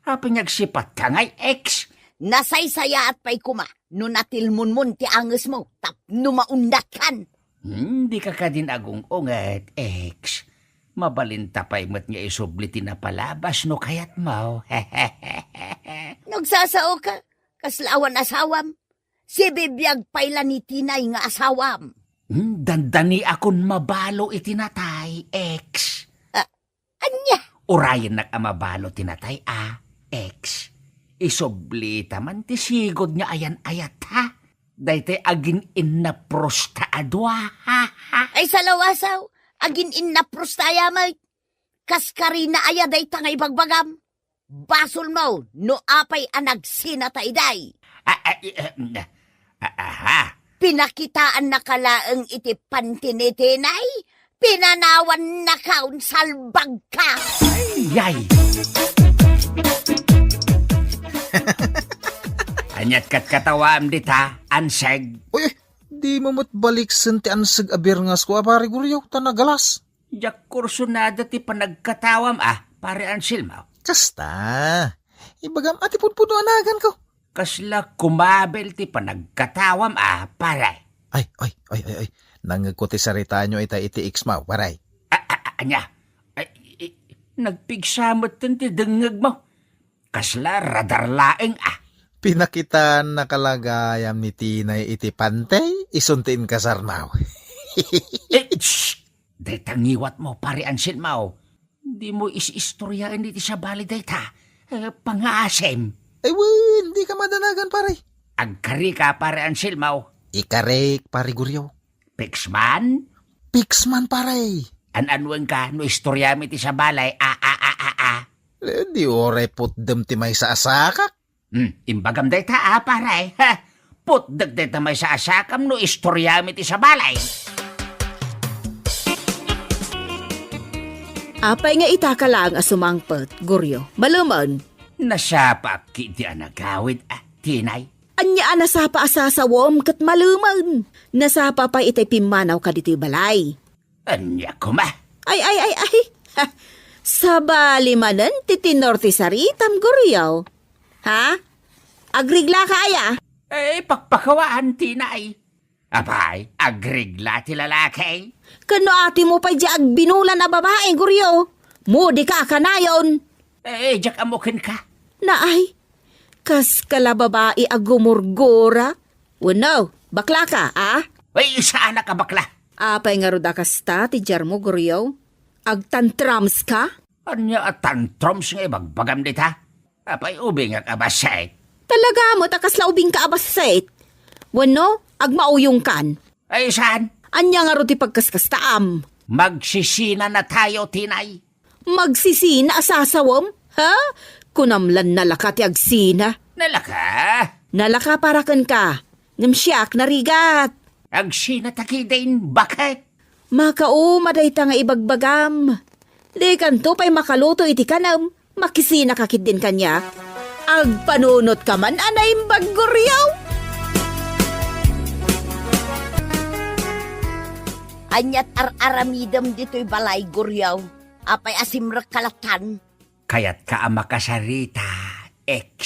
Apay nga agsipatka ngay, ex? Nasaysayaat pay koma no natilmonmon ti angesmo tapno maundatkan. Hmm, dika kadin agung-unget, ex. Mabalinta pay met nga isubli ti napalabas no kayatmo. No agsasaoka, kasla awan asawam. Sibibiag pay la ni Tinay nga asawam. Hmm, dandaniakon mabalo iti natay, ex. Ah, ania? Urayennak a mabalo ti natay a, ex. Isublita man ti sigud nga ayan-ayat, ha? Daytoy agin-innaprosta a dua, ha? Ay, salawasaw, agin-innaprosta aya met. Kas karina aya dayta nga ibagbagam? Basolmo no apay a nagsinata idiay. Ah, ah, i-, eh, mm, ah, aha. Pinakitaannaka laeng iti panti ni Tinay, pinanawannaka, unsalbagka. Yay! Aniat katkatawaam dita, anseg? Uy, uy, dimo met baliksen ti anseg a birngasko a, Pare Goryo, ta nagalas. Diak kursunada ti panagkatawam a, Pare Anselmo. Kasta. Ibagam a ti pudpudno a naganko. Kasla kumabel ti panagkatawam a, pare. Ay, ay, ay, ay, ay. Nangngegko ti saritayo ita iti ex mo, pare. A, a, a, ania? Ay, i-, nagpigsa metten ti dengngegmo. Kasla radar laeng a. Pinakitaannaka la gayam ni Tinay iti pantay, isun ti inkasarmo. Eh, shh! Dayta ngiwatmo, Pare Anselmo. Dimo is-istoriaen iti sabali dayta. Eh, pangasim. Ay, wen, dika madanagan, pare. Agkarika, Pare Anselmo. Ikarik, Pare Goryo. Piksman? Piksman, pare. An-anuenka no istoriam iti sabali, a, a, a, a, a. Eh, di uray putdem ti maysa a sakak. Hmm, imbagam dayta a, pare, ha? Putdek dayta maysa a sakam no istoriam iti sabali. Apay nga itaka laeng a sumangpet, Goryo? Malemen. Nasapaak ketdi a nagawid, a, Tinay. Ania a nasapa a sasawem ket malemen? Nasapa pay itay pimmanawka ditoy balay. Ania koma? Ay, ay, ay, ay. Ha, sabali manen ti tenor ti saritam, Goryo. Ha? Agriglaka aya? Eh, pakpakawaan, Tinay. Apay, agrigla ti lalaki? Ken no atimo pay diay agbinulan a babai, Goryo, mo dika a kanayon. Eh, diak ammo kenka. Naay, kaska la babai a gumurgura. Wenno, baklaka, a? Ay, saanak a bakla. Apay ngarud a kasta ti diarmo, Goryo? Agtantrumska? Ania a tantrums nga ibagbagam dita? Apay ubingak a bassit? Talaga met a kasla ubingka a bassit? Wenno, agmauyongkan? Ay, saan? Ania ngarud ti pagkaskastaam? Magsisinanatayo, Tinay. Magsisina a sasawem? Ha? Kunam la nalaka ti agsina. Nalaka? Nalaka para kenka. Ngem siak narigat. Agsinata ketdin, baket. Makauma dayta nga ibagbagam. Dikanto pay makaluto iti kanem. Makisinaka ketdin kaniak. Agpanunotka man a naimbag, Goryo. Aniat ar-aramidem ditoy balay, Goryo? Apay a simrekka lattan? Kayatka a makasarita, ex.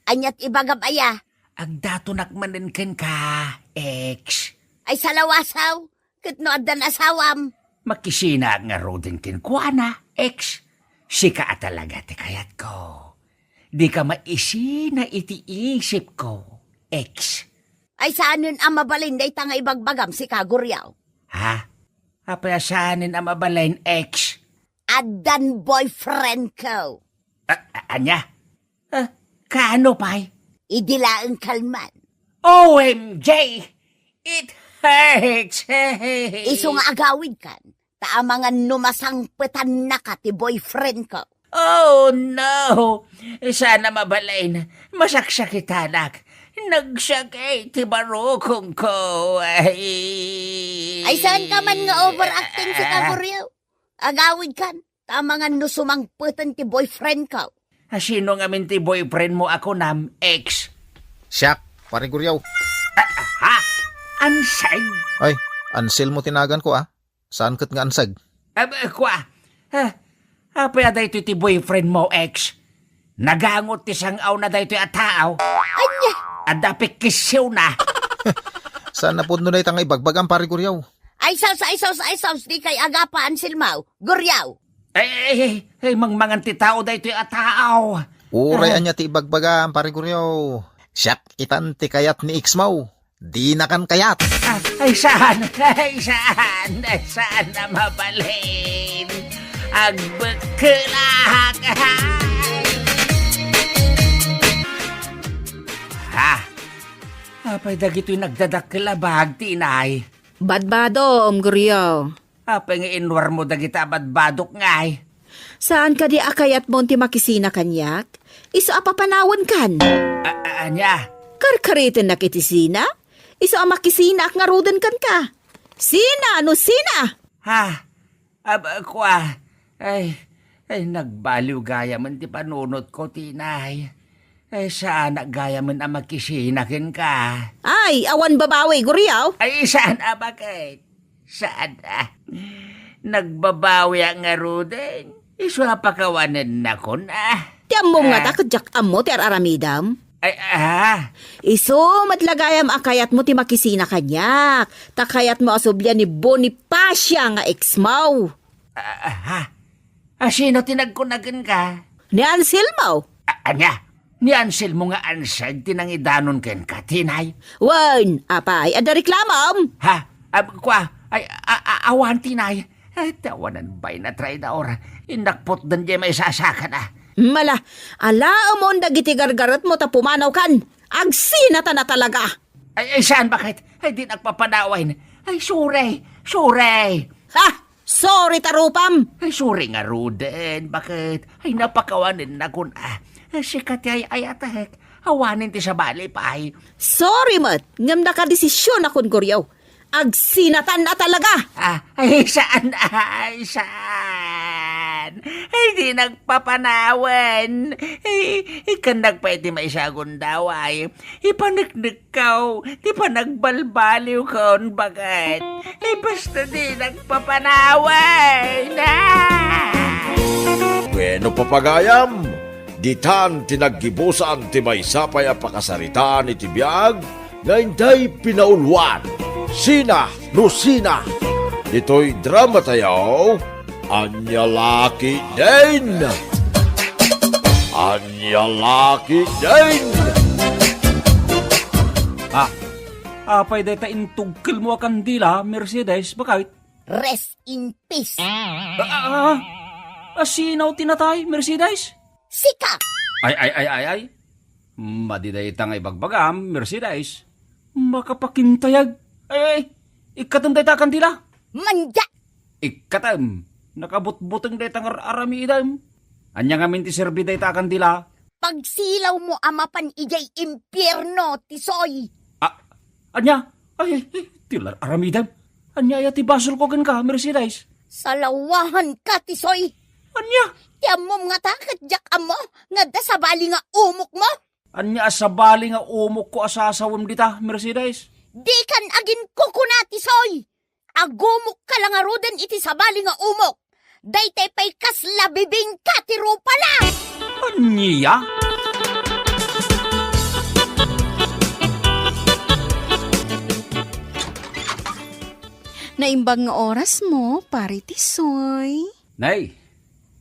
Aniat ibagam aya? Agdatonak manen kenka, ex. Ay, salawasaw, ket no addan asawam? Makisinaak ngaruden kenkuana, ex. Sika a talaga ti kayatko. Dika maisina iti isipko, ex. Ay, saanen a mabalin dayta nga ibagbagam, sika, Goryo? Ha? Apay a saanen a mabalin, ex? Addan boyfriendko. A-, a-, ania? Ah, kaano pay? Idi laeng kalman. O M G! It hurts! Isu nga agawidkan, ta amangan no masangpetannaka ti boyfriendko. Oh, no! Saan a mabalin. Masaksakitanak. Nagsakit ti barukongko. Ay. Ay, saanka man nga overacting, sika, Goryo? Agawidkan, ta amangan no sumangpeten ti boyfriendko. A, sino ngamin ti boyfriendmo a kunam, ex? Siak. Pare Guriaw. Ah, ha? Anseg? Ay, Anselmo ti naganko, a. Saan ket nga Anseg? Ab-, kua, ha? Apay a daytoy ti boyfriend mo, ex? Nagangot ti sang-awna daytoy a tao. Ania? Adda pikkisiwna. Saan a pudno dayta nga ibagbagam, Pare Guriaw? Ay sus, ay sus, ay sus, dikay agapa, Anselmo. Guriaw. Ay, ay, ay, ay, mangmangan ti tao daytoy a tao. Uray Ah. ania ti ibagbagam, Pare Guriaw. Siak itan ti kayat ni ex mo. Dinakan kayat. Ah, ay, saan? Ay, saan? Ay, saan a mabalin? Agbekkelak. Ha? Apay dagitoy nagdadakkel a bag, Tinay? Badbadom, Guriaw. Apay nga inwarmo dagita a badbadok ngay? Saan kadi a kayatmon ti makisina kaniak? Isu a papanawenkan. A-, a-, ania? Karkaritennak iti sina? Isu a makisinaak ngaruden kenka. Sina no sina? Ha? Ab-, kua, ay, ay, nagbaliw gayamen ti panunotko, Tinay. Ay, saanak gayamen a makisina kenka. Ay, awan babawi, Guriaw? Ay, saan a baket? Saan a? Nagbabawiak ngaruden. Isu a pakawanennakon a. Ti ammom ngata Ah. ket diak ammo ti ar-aramidem? Ay, ah. Isu met la gayam a kayatmo ti makisina kaniak. Ta kayatmo a sublian ni Bonifacia nga ex mo. Ah, ah, ha? Ah, sino ti nagkuna kenka? Ni Anselmo. A-, ania? Ni Anselmo nga Anseg ti nangidanon kenka, Tinay? Wen, apay, adda reklamom? Ha? Ab-, kua, ay, a-, a-, awan, Tinay. Ay, ti awanan bay na traidor. Innak putden diay maisasakana. Mala, alaemon dagiti gargaretmo ta pumanawkan. Agsinatan a talaga. Ay, ay, saan, baket? Ay, dinak papanawen. Ay, sorry. Sorry. Ha? Sorry ta rupam? Ay, sorry ngaruden, baket? Ay, napakawanennakon a. Ay, sika ti ay-ayatek. Awanen ti sabali pay. Sorry met, ngem nakadesisionakon, Guriaw. Agsinatan a talaga! Ah, ay, saan, ay, saan? Ay, dinak papanawen. Ay, ikkannak pay ti maysa a gundaway. Ipaneknek Kaw, ti panagbalbaliwkon, baket? Ay, basta dinak papanawen, ah! Bueno, papagayam, ditan ti naggibusan ti maysa pay a pakasaritaan iti biag nga intay pinauluan. Sina no sina? Ditoy drama tayo, Ania la ketdin! Ania la ketdin! Ah, apay dayta intugkelmo a kandila, Mercedes, baket? Rest in peace. Ah, ah, ah, sino ti natay, Mercedes? Sika! Ay, ay, ay, ay, ay. Madi dayta nga ibagbagam, Mercedes. Makapakintayag. Ay, ay, ikkatem dayta a kandila. Manja! Ikkatem, nakabutbuteng dayta nga ar-aramidem. Ania ngamin ti serbi dayta a kandila? Pagsilawmo a mapan idiay impierno, Tisoy. Ah, ania? Ay, ay, ay, ti ar-aramidem. Ania aya ti basolko kenka, Mercedes? Salawahanka, Tisoy. Ania? Ti ammom ngata ket diak ammo nga adda sabali nga umokmo? Ania a sabali nga umokko a sasawem dita, Mercedes? Dikan aginkukuna, Tisoy. Agumokka la ngaruden iti sabali nga umok. Daytay pay kasla bibingka ti rupana. Ania? Naimbag nga orasmo, Pare Tisoy. Nay,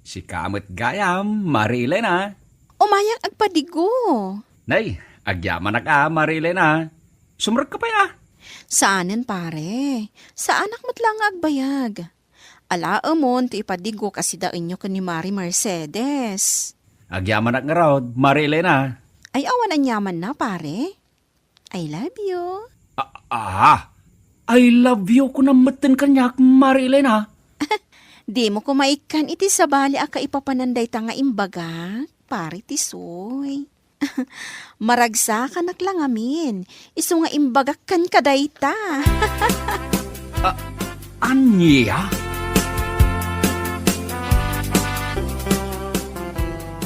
sika met gayam, Mari Elena. Umayak agpadigo. Nay, agyamanak a, Mari Elena. Sumrekka pay a. Saanen, pare. Saanak met la nga agbayag. Alaemon ti ipadigok a sidaenyo ken ni Mari Mercedes. Agyamanak ngarud, Mari Elena. Ay, awan aniamanna, pare. I love you. A-, aha? I love you kunam metten kaniak, Mari Elena. Dimo koma ikkan iti sabali a kaipapanan dayta nga imbagak, Pare Tisoy. Maragsakanak la ngamin, isu nga imbagak kenka dayta. A-, ania?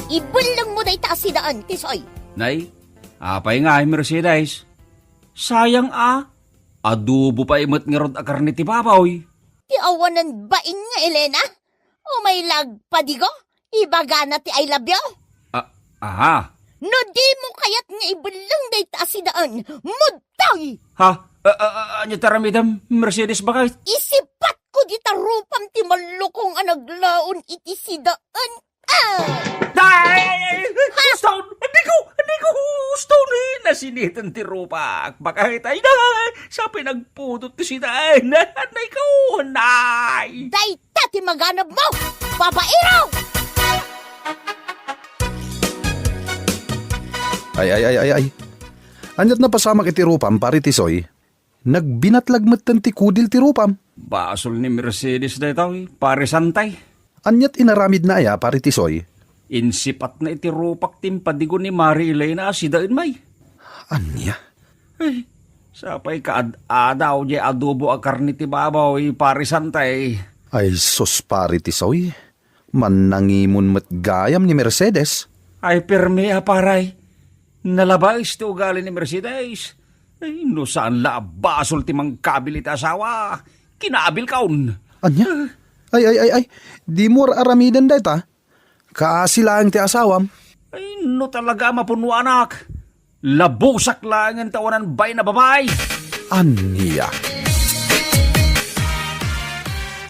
Ibellengmo dayta a sidaen, Tisoy. Nay, apay ngay, Mercedes? Sayang a. Adobo pay met ngarud a karne ti baboy. Ti awanan bain nga Elena? Umay la agpadigo? Ibagana ti I love you? Ah, aha. No dimo kayat nga ibelleng dayta a sidaen, mudtoy! Ha? Ah, ah, ah, ania ti aramidem, Mercedes, baket? Isipatko dita rupam ti mallukong a naglaon iti sidaen. Ah! Ay! Stone! Andi ko! Andi ko! Stone! Nasiniten ti rupak. Baka itay na! Sa pinagpudot ti sidaen. Nay ko! Nay! Dayta ti maganab mo! Babaero! Ay, ay, ay, ay, ay. Aniat napasamak iti rupam, pare Tisoy? Nagbinatlag metten ti kudil ti rupam. Basol ni Mercedes daytoy, pare Santay. Aniat inaramidna aya, pare Tisoy? Insipatna iti rupak ti impadigo ni Mari Elena a sidaen may. Ania? Ay, sapay kaad-adaw diay adobo a karne ti baboy, pare Santay. Ay sus, pare Tisoy. Mannangimon met gayam ni Mercedes. Ay, permi a, paray. Nalabaes ti ugali ni Mercedes. Ay, no saan la a basol ti mangkabil iti asawa, kinaabilkon. Ania? Ay, ay, ay, ay. Dimo ar-aramiden dayta. Kaasi laeng ti asawam. Ay, no talaga a mapunuanak. Labusak laengen ta awanan bain a babai. Ania?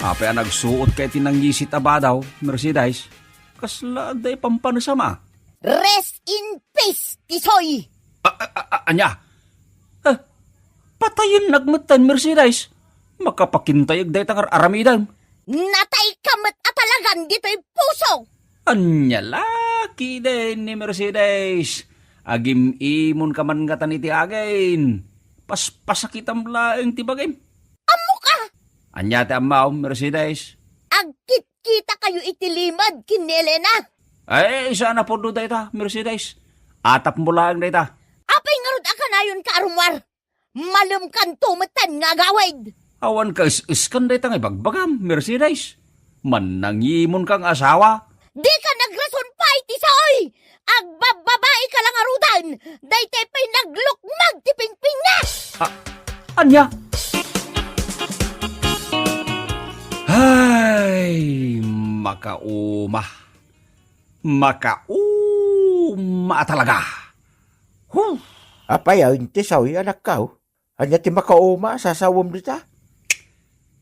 Apay a nagsuotka iti nangisit a badaw, Mercedes? Kasla adda ipampanasam a? Rest in peace, Tisoy! A, a, a, a, ania? Ah, patayennak metten, Mercedes. Makapakintayeg dayta nga ar-aramidem. Natayka met a talagan ditoy puso! Ania la, kiden ni Mercedes. Agim-imonka man ngatan iti agin. Paspasakitam laeng ti bagim. Ammoka! Ania ti ammom, Mercedes? Agkitkitakayo iti limed ken ni Elena. Ay, saan a pudno dayta, Mercedes. Atapmo laeng dayta. Apay ngarud a kanayonka a rummuar? Malemkanto metten nga agawid. Awan kaes-eskan dayta nga ibagbagam, Mercedes. Mannangimonka nga asawa. Dika nagrason pay, Tisoy! Agbabbabaika la ngaruden! Daytay pay naglukmeg ti pingpingna! Ah, ania? Ay, makauma. Makauma a talaga. Huh! Apay a, Tisoy, anakko? Ania ti makauma a sasawem dita?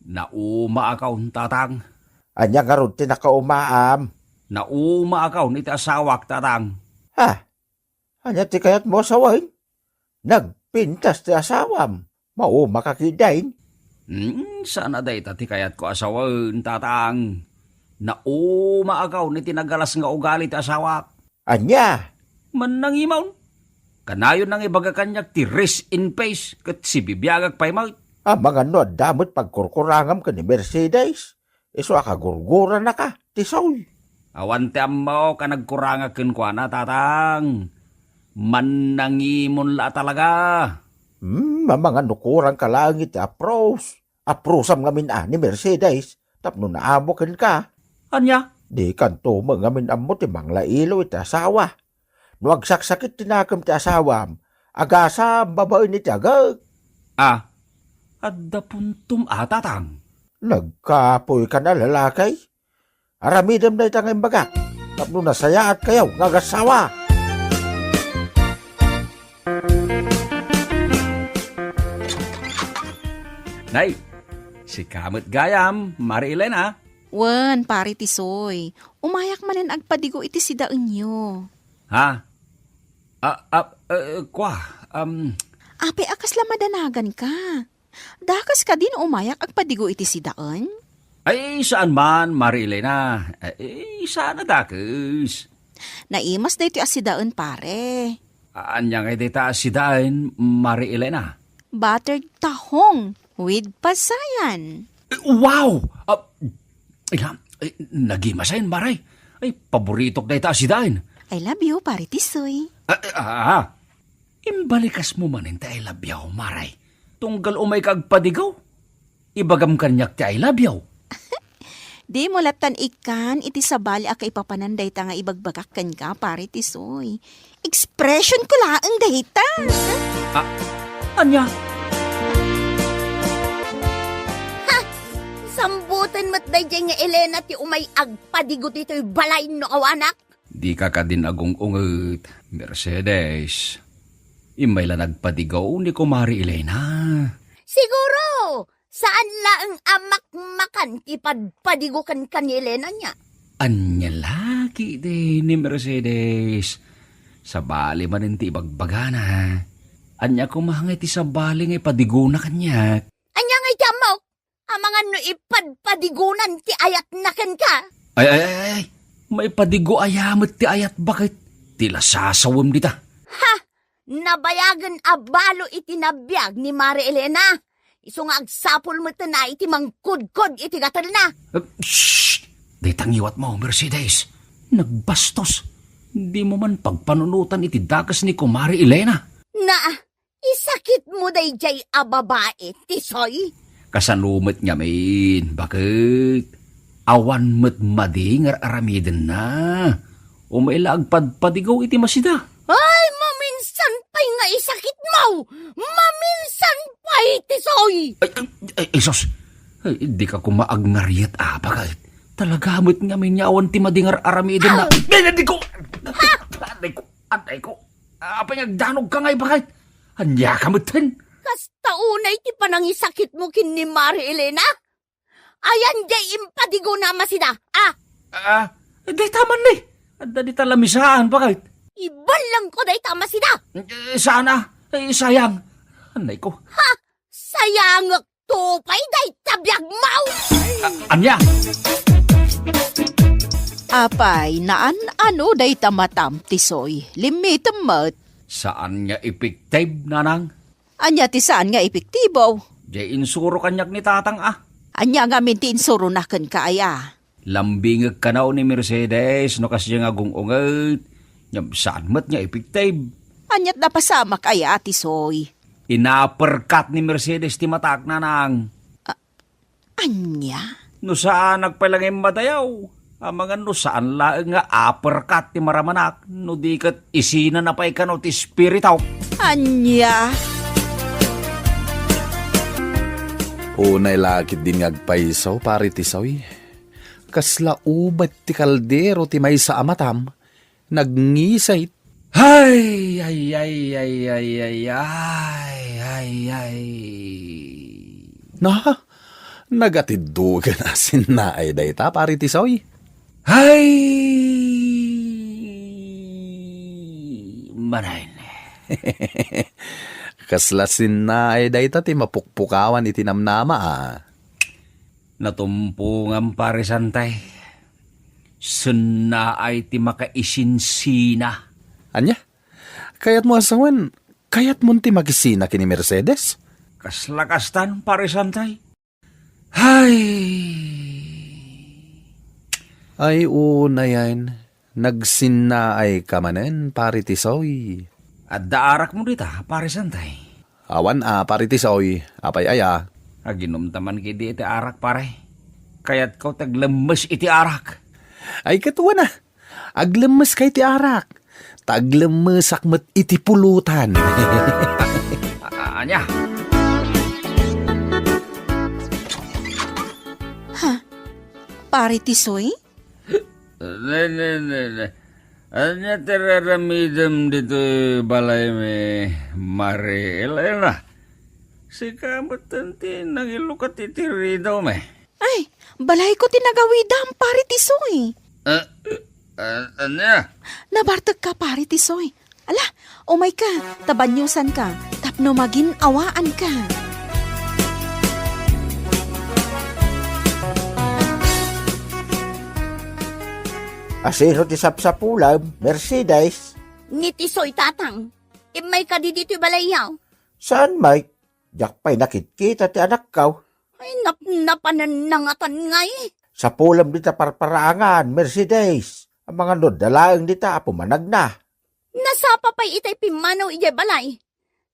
Naumaakon, tatang. Ania ngarud ti nakaumaam? Naumaakon iti asawak, tatang. Ha? Ania ti kayatmo a sawen? Nagpintas ti asawam. Maumaka ketdin. Hmm, saan a dayta ti kayatko a sawen, tatang. Naumaakon iti nagalas nga ugali ti asawak. Ania? Mannangimaon. Kanayon nga ibaga kaniak ti rest in peace ket sibibiagak pay met. Amangan no adda met pagkurkurangam ken ni Mercedes, isu a kagurguranaka, Tisoy. Awan ti ammok a nagkurangak kenkuana, tatang. Mannangimon la a talaga. Hmm, amangan no kurangka laeng iti apros. Aprosam ngamin a ni Mercedes tapno naamo kenka. Ania? Dikanto met ngamin ammo ti manglailo iti asawa. No agsaksakit ti nakem ti asawam, agasam babaen iti agek. Ah, adda puntom a, tatang. Nagkapoykan a lalaki. Aramidem dayta nga imbagak tapno nasayaatkayo nga agassawa. Nay, sika met gayam, Mari Elena. Wen, Pari Tisoy, umayak manen agpadigo iti sidaenyo. Ha? Ah, ah, eh, kua, um, Apay a kasla madanaganka? Dakes kadi no umayak agpadigo iti sidaen? Ay, saan man, Mari Elena. Ay, saan a dakes? Naimas daytoy a sidaen, pare. Ania ngay dayta a sidaen, Mari Elena? Buttered tahong with pasayan. Eh, wow! Ah, ila, eh, nagimasen, Mari. Ay, paboritok dayta a sidaen. I love you, Pare Tisoy. Ah, ah, ah. Imbalikasmo manen ti I love you, Mari. Tunggal umayka agpadigo, ibagam kaniak ti I love you. Dimo lattan ikkan iti sabali a kaipapanan dayta nga ibagbagak kenka, Pare Tisoy. Expression ko laeng dayta. Ah, Ania? Ha! Sambutan met daydiay nga Elena ti umay agpadigo ditoy balay no awanak? Dika kadin agung-unget, Mercedes. Immay la nagpadigo ni Kumari Elena. Siguro, saan laeng a makmakan ti padpadigo kenka ni Elena nia. Ania la ketdi ni Mercedes? Sabali manen ti ibagbagana. Ania koma ngay ti sabali nga ipadigona kaniak? Ania ngay ti ammok? Amangan no ipadpadigunan ti ayatna kenka? Ay, ay, ay, ay. Maipadigo aya met ti ayat baket ti lasasawem dita. Ha! Nabayagen a balo iti nabiag ni Mari Elena. Isu nga agsapul met a iti mangkudkod iti gatelna. Eh, shh! Dayta ngiwatmo, Mercedes. Nagbastos. Dimo man pagpanunotan iti dakes ni Kumari Elena. Na, isakitmo daydiay a babai, Tisoy? Kasano met ngamin, baket? Awan met madi nga ar-aramidenna. Umay la agpadpadigo iti masida. Ay, maminsan pay nga isakitmo! Maminsan pay, Tisoy! Ay, ay, ay, ay, sus! Ay, dika koma agngariat, a, baket. Talaga met ngamin nga awan ti madi nga ar-aramidenna. Ah! Ay, ay, di ko! Ha? Aday ko! Aday ko! Apay nga agdanogka ngay, baket? Ania ka metten? Kasta unay ti panangisakitmo ken ni Mari Elena? Ayan diay impadigona a masida, a? Ah, dayta man ni. Adda dita lamisaan, baket. Ibalangko dayta a masida. Eh, sana. Eh, sayang. Anay ko. Ha? Sayangek to pay dayta biagmo? Ah, ania? Apay, naan-ano dayta matam, Tisoy? Limmitem met. Saan nga epektibo, nanang? Ania ti saan nga epektibo? Diay insuro kaniak ni tatang, a. Ania ngamin ti insurona kenka, aya? Lambingek kano ni Mercedes no kasdiay nga agung-unget. Ngem saan met nga epektibo. Aniat napasamak, aya, Tisoy? Inaperkat ni Mercedes ti matak, nanang. A-, Ania? No saanak pay la nga immadayaw, amangan no saan laeng nga aperkat ti maramanak, no di ket isinana pay kano ti espirituk. Ania? Unay la ketdin nga agpayso, Pari Tisoy. Kasla ubet ti kaldero ti maysa a matam, nagngisit. Ay, ay, ay. Na, nagatidduken a sinnaay dayta, Pari Tisoy. Ay, manay. Kasla sinnaay dayta ti mapukpukawan iti namnama, a. Natumpongam, Pari Santay. Sinnaay ti makaisinsina. Ania? Kayatmo a sawen, kayatmon ti makisina ken ni Mercedes? Kasla kastan, Pari Santay. Hay! Ay, unayen. Nagsinnaay ka manen, Pari Tisoy. Adda arakmo dita, Pari Santay? Awan a, Pari Tisoy. Apay aya? Aginumta man ketdi iti arak, pare. Kayatko ti aglemmes iti arak. Ay, ket wen a. Aglemmeska iti arak. Ta aglemmesak met iti pulutan. A-, ania? Ha? Pari Tisoy? Ne, ne, ne, ne. Ania ti raramidem ditoy balaymi, Mari Elena? Sika metten ti nangilukat iti ridawmi. Ay, balayko ti nagawidam, Pari Tisoy. Ah, ah, ania? Nabartekka, Pari Tisoy. Ala, umayka, ta baniosanka, tapno magin-awaanka. Asino ti sapsapulem, Mercedes? Ni Tisoy, tatang. Immayka ditoy balayyo. Saan, Mike? Diak pay nakitkita ti anakko. Ay, napnapanen nangatan ngay. Sapulem dita parparaangan, Mercedes. Amangan no adda laeng dita a pumanagna. Nasapa pay itay pimmanaw idiay balay.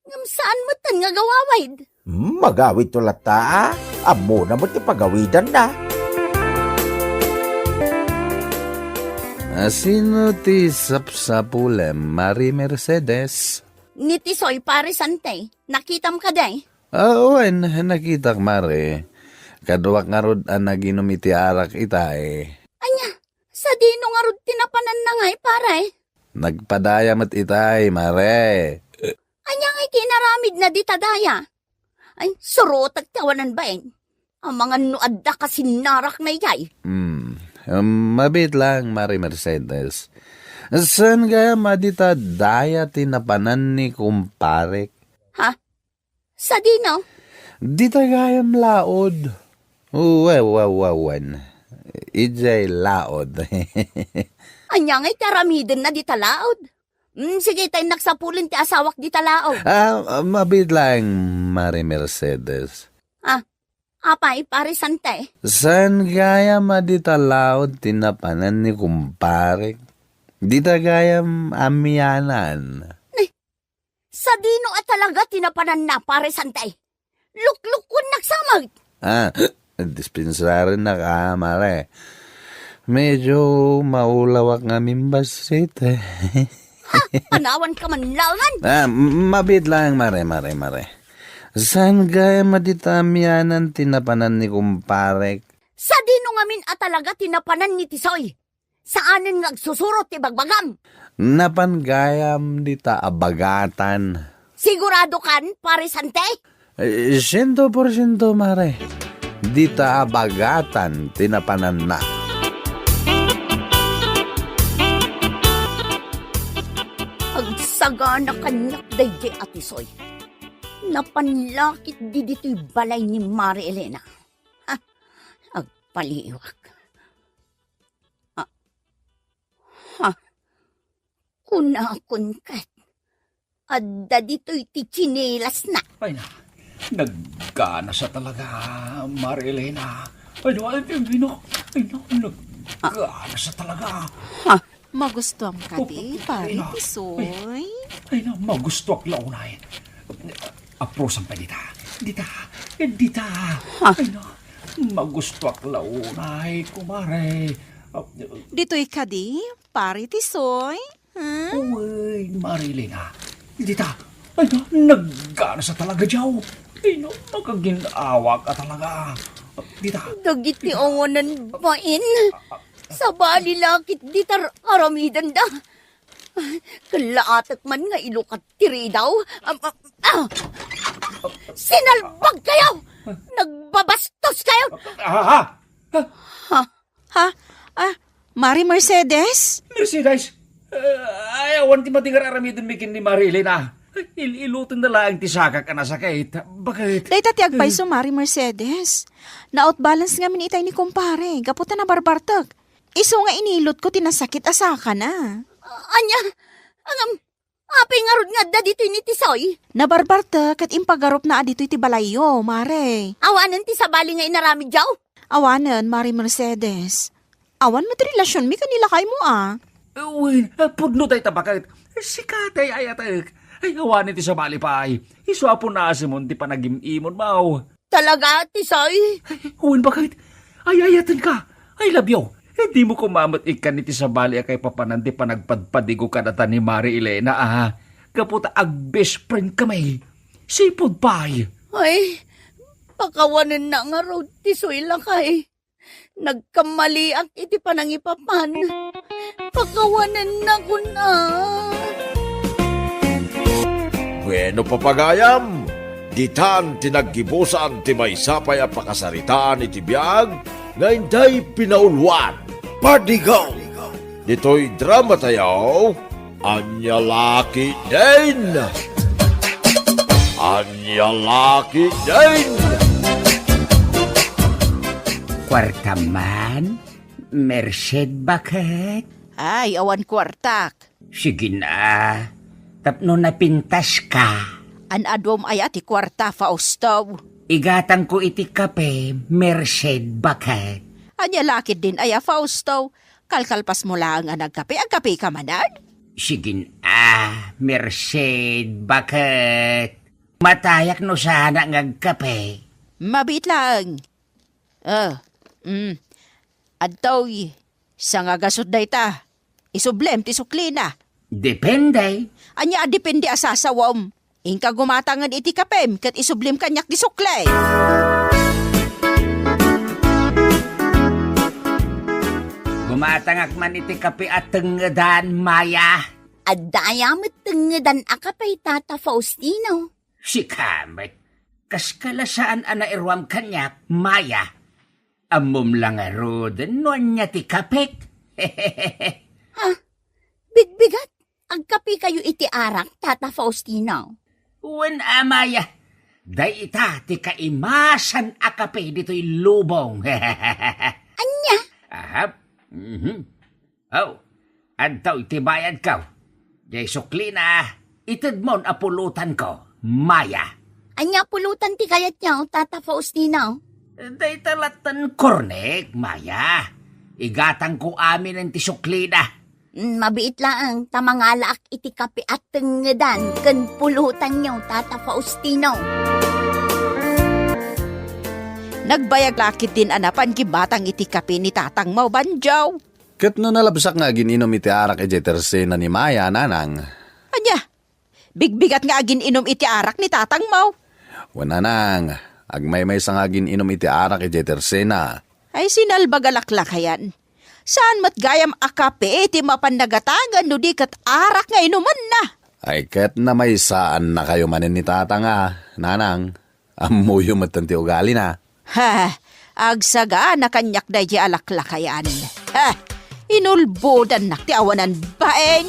Ngem saan metten nga agawawid. Hmm, magawidto latta, a. Ammona met ti pagawidanna. Asino ti sapsapulem, Mari Mercedes? ni Tisoy, Pare Sante. Nakitam kadi? Ah, wen, nakitak, Mare. Kaduak ngarud a naginom iti arak itay. Ania, sadino ngarud ti napananna ngay, Pare? Nagpadaya met itay, Mare. Ania ngay ti inaramidna dita daya? Ay, surotek ti awanan bain. Amangan no adda kasinnarakna idiay. Hmm, em, mabiit lang, Mare Mercedes. Saan gayam a dita daya ti napanan ni kumparek? Ha? Sadino? Dita gayam laod. Uwe, uwe, uwe, uwen. Idiay laod. Ania ngay ti aramidenna dita laod? Mm, sige, ta innak sapulen ti asawak dita laod. Ah, ah, mabiit laeng, Mare Mercedes. Ah, apay, Pare Sante? Saan gayam a dita laod ti napanan ni kumparek? Dita gayam amianan. Ni, sadino a talaga ti napananna, Pare Sante? Luklukon naksamak. Ah, dispensarennak, ah, Mare. Medyo maulawak ngamin bassit, eh. Ha? Panawan ka man laengen? Ah, m-, mabiit lang, Mare, Mare, Mare. Saan gayam a dita amianan ti napanan ni kumparek? Sadino ngamin a talaga ti napanan ni Tisoy? Saanen nga agsusurot ti bagbagam. Napan gayam dita a bagatan. Sigurado kan, Pare Sante? Eh, siento porsiento, Mare. Dita a bagatan ti napananna. Agsagana kaniak daydi a Tisoy. Napan la ketdi ditoy balay ni Mare Elena. Ha? Agpaliiwak. Ah. Ha? Kunakon ket, adda ditoy ti tsinelasna. Ay na, nagganasa talaga, Mare Elena. Ay na, ay, ay, ay, na, ay na, nagganasa talaga. Ha? Magustuam kadi, Pare Tisoy? Ay, ay na, magustuak la unay. Aprosam pa dita. Dita. Dita. Ha? Ay na, magustuak la unay, kumare. Ditoy kadi, Pare Tisoy? Hmm? Uy, Mare Elena. Dita. Ay na, nagganasa talaga diaw. Ay na, makagin-awa ka talaga. Dita. Dagiti awanan bain. Sabali la ketdi ti ar-aramidenda. Kallaatek man nga ilukat ti ridaw. Am, am, ah! Sinalbag kayo! Nagbabastos kayo! Ah, ah, ah! Ha? Ha? Ah, Mare Mercedes? Mercedes? Ah, ay, awan ti madi nga ar-aramidenmi ken ni Mare Elena. Il-, ilutenna laeng ti sakak a nasakit. Bakit? Dayta ti agpayso, Mare Mercedes. Nautbalance ngamin itay ni kumpare, gapu ta nabarbartek. Isu nga inilotko ti nasakit a sakana. Ania? Ngem, apay ngarud nga adda ditoy ni Tisoy? Nabarbartek ket impagarupna a ditoy ti balayyo, Mare. Awanen ti sabali nga inaramid diaw? Awanen, Mare Mercedes. Awan met relasionmi ken ni lakaymo a. Wen, pudno dayta baket. Sika ti ay-ayatek. Ay, awanen ti sabali pay. Isu a punasemon ti panagim-imonmo. Talaga, Tisoy? Wen, baket. Ay-ayatenka. I love you. Dimo koma met ikkan iti sabali a kaipapanan ti panagpadpadigo kadata ni Mare Elena a. Gapu ta ag-best friend kami. Sipud pay. Ay, pakawanenna ngarud, Tisoy lakay. Nagkamaliak iti panangipapan. Pakawanenna kuna. Bueno, papagayam, ditan ti naggibusan ti maysa pay a pakasaritaan iti biag nga inday pinauluan. Padigaw! Ditoy drama tayo, Ania la ketdin! Ania la ketdin! Kuarta man, Merced, baket? Ay, awan kuartak. Sige na, tapno napintaska. An-aduam aya ti kuarta, Fausto? Igatangko iti kape, Merced, baket? Ania la ketdin aya, Fausto? Kalkalpasmo laeng a nagkape, agkapeka manen? Sige a, Merced, baket? Matayak no saanak nga agkape. Mabiit laeng. Ah, mm. Adtoy, sangagasut dayta. Isublem ti suklina. Depende. Ania a depende a sasawem? Inka gumatangen iti kapem ket isublim kaniak ti sukli. Gumatangak man iti kape a tengngedan, Maya. Adda aya met tengngedan a kape, Tata Faustino? Sika met, kas ka la saan a nairuam kaniak, Maya. Ammom la ngaruden no ania ti kapek. Ha? Bigbigat, agkapekayo iti arak, Tata Faustino? Wen a, Maya, dayta ti kaimasan a kape ditoy lubong. Ania? Ahap. Mhm. Oh, adtoy ti bayadko. Jay suklina, itedmon a pulutanko, Maya. Ania pulutan ti kayatyo, Tata Faustino? Dayta latten kornek, Maya. Igatangko aminen ti suklina. Mm, mabiit laeng ta mangalaak iti kape a tengngedan ken pulutanyo, Tata Faustino. Nagbayag la ketdin a napan gimmatang iti kape ni Tatang Mau, Banjaw. Ket no nalabsak nga agin-inum iti arak idiay tersena ni Maya, Nanang? Ania? Bigbigat nga agin-inum iti arak ni Tatang Mau? Wen, Nanang, agmaymaysa nga agin-inum iti arak idiay tersena. Ay, sinalbag a laklakayan. Saan met gayam a kape ti mapan nagatagan no di ket arak nga inumenna? Ay, ket namaysaannakayo manen ni Tatang a, Nanang. Ammoyo metten ti ugalina. Ha, agsagana kaniak daydiay a laklakayan. Ha, inulbodannak ti awanan baeng.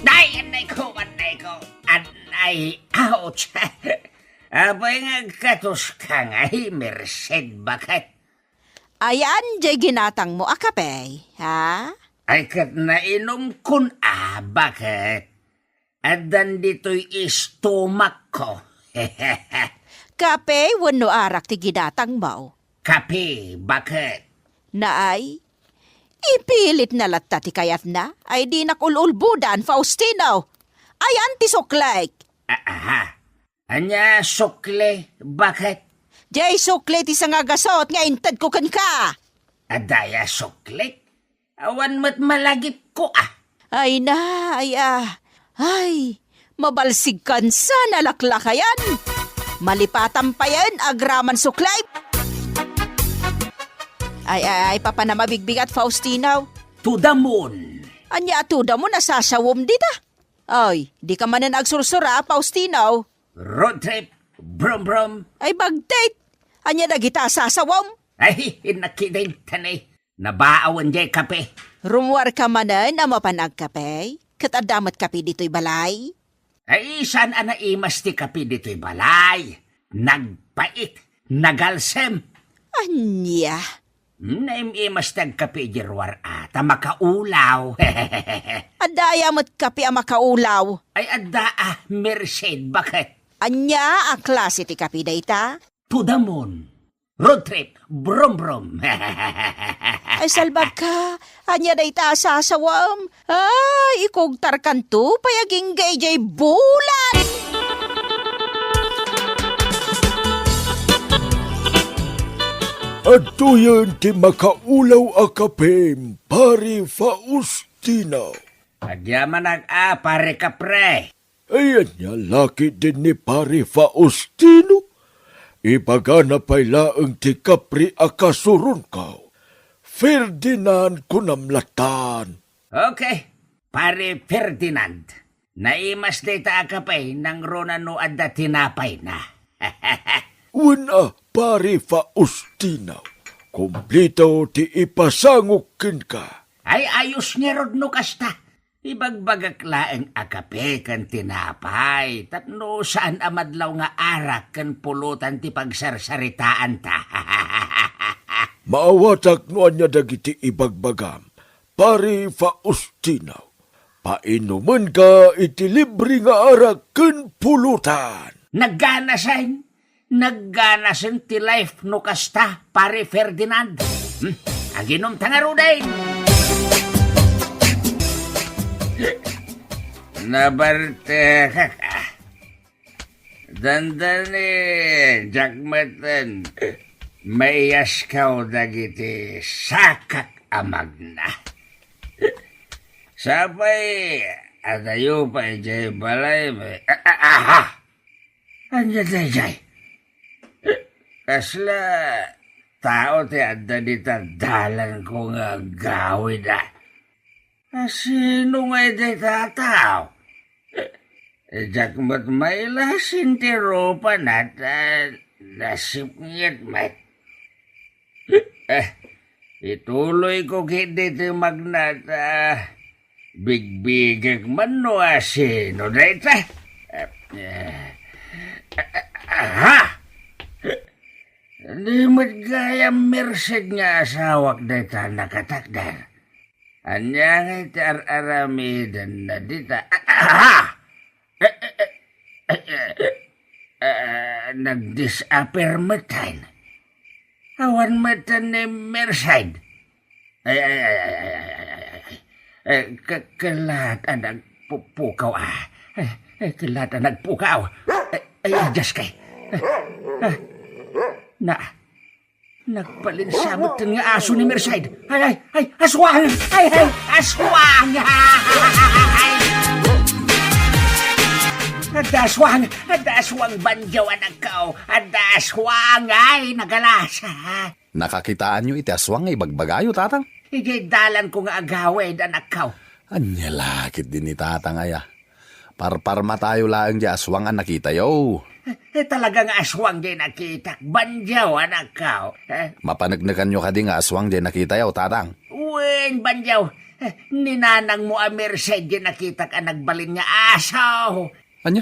Ay, annay ko, annay ko. Annay, ouch. Apay nga agkatoska ngay, Merced, baket? Ayan, jay ginatangmo a kape, ha? Ay, ket nainumkon a, baket? Addan ditoy istomakko. Kape wenno arak ti ginatangmo? Kape, baket? Naay, ipilitna latta ti kayatna, ay dinak ul-ulbodan, Faustino. Ayan ti suklek. A-, aha. Ania sukli, baket? Jay sukli ti sangagasut nga intedko kenka. Adda aya suklik? Awan met malagipko a. Ay na, ay a. Ay, mabalsigkan sa nalaklakayan. Malipatan payen agraman sukli. Ay, ay, ay, papan a mabigbigat, Faustino. Tudamon. Ania a tudamon a sasawem dita? Ay, dika manen agsursura, Faustino. Road trip, brum brum. Ay, bagtit! Ania dagita a sasawem? Ay, nakidintani. Nabaawen jay kape. Rummuarka manen a mapan agkape? Ket adda met kape ditoy balay? Ay, saan a naimas ti kape ditoy balay? Nagpait, nagalsem. Ania? Hmm, naim-imas ti agkape idiay ruar a, ta makaulaw. Adda aya met kape a makaulaw? Ay, adda a, Merced, baket? Ania a klase ti kape dayta? Tudamon. Road trip. Brum, brum. Ay, salbagka. Ania dayta a sasawem? Ay, ikugtarkanto pay agingga idiay bulan! Adtoyen ti makaulaw a kapem, Pare Faustino. Agyamanak a, Pare Kapre. Ay, ania la ketdin ni Pare Faustino? Ibagana pay laeng ti kapre a kasuronko. Ferdinand kunam latan. Okay, Pare Ferdinand. Naimas dayta a kape nangruna no adda tinapayna. Wen a, Pare Faustino. Kompleto ti ipasangok kenka. Ay, ayos ngarud no kasta. Ibagbagak laeng a kape ken tinapay, tapno saan a madlaw nga arak ken pulutan ti pagsarsaritaanta. Maawatak no ania dagiti ibagbagam, Pare Faustino. Painumenka iti libre nga arak ken pulutan. Nagganasen! Nagganasen ti life no kasta, Pare Ferdinand. Hmm? Aginumta ngaruden! Nabartekak a. Dandani, diak metten maiyaskaw dagiti sakak a magna. Sapay, adayo pay idiay balay, may, a-, a-, aha! Ania daydiay? Kasla tao ti adda dita dalanko nga agawid, a? A, sino ngay dayta a tao? Diak met mailasin ti rupana ta nasipnget met. Eh, ituloyko ketdi ti magna ta bigbigek man no asino dayta. Eh, eh, aha! Di met gayam Merced nga asawak dayta nakatakder. Ania ngay ti ar-aramidenna dita? Ah! Eh, eh, eh, eh, eh, eh, nag-disappear metten. Awan metten ni Merced. Ay, ay, ay, ay, ay, ay, ay, ay, ay. Eh, ke-, kelat a nagpupukaw, ah. Eh, eh, kelat a nagpukaw. Eh, ay, addas kay. Eh, ah, na, Nagbalinsa metten nga aso ni Merced. Ay, ay, ay, aswang! Ay, ay, aswang! Ay! Adda aswang! Adda aswang, Banjaw, anakko! Adda aswang! Ay, nagalasa! Nakakitaanyo iti aswang nga ibagbagayo, Tatang? Idiay dalanko nga agawid, anakko. Ania la ketdi ni Tatang aya? Parparmatayo laeng diay aswang a nakitayo. Eh, talaga nga aswang diay nakitak, Banjaw, anakko. Eh? Mapaneknekanyo kadi nga aswang diay nakitayo, Tatang? Wen, Banjaw. Eh, ni nanangmo a Merced diay nakitak a nagbalin nga aso. Ania?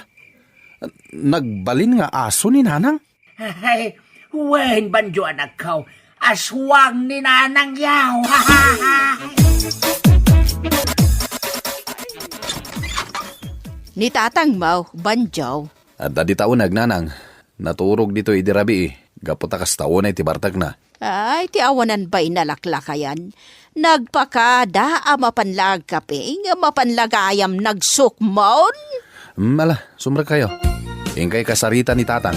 Nagbalin nga aso ni Nanang? Ay, wen, Banjaw, anakko. Aswang ni Nanang yaw. Ni Tatang mo, Banjaw. Adda dita uneg, Nanang. Naturog ditoy idi rabii. Gapu ta kasta unay ti bartekna. Ay, ti awanan pay nalaklakayan. Nagpakada a mapan la agkape, nga mapan la gayam nagsukmon? Mm, ala, sumrekkayo. Inkay kasarita ni Tatang.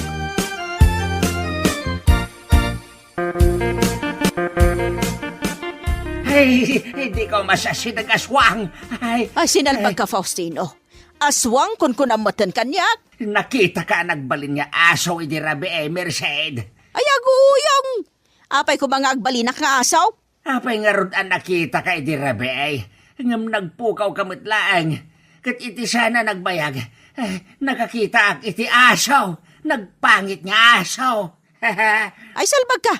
Ay, dika masasideg, aswang. Ay, ay, sinalbag ka, Faustino. Aswang, kunkunam metten kaniak. Nakitaka a nagbalin nga aso idi rabii, Merced. Ay, aguyong! Apay koma nga agbalinak nga aso? Apay ngarud a nakitaka idi rabii, ngem nagpukawka met laeng? Ket iti sana nagbayag, eh, nakakitaak iti aso, nagpangit nga aso. Ay, salbagka!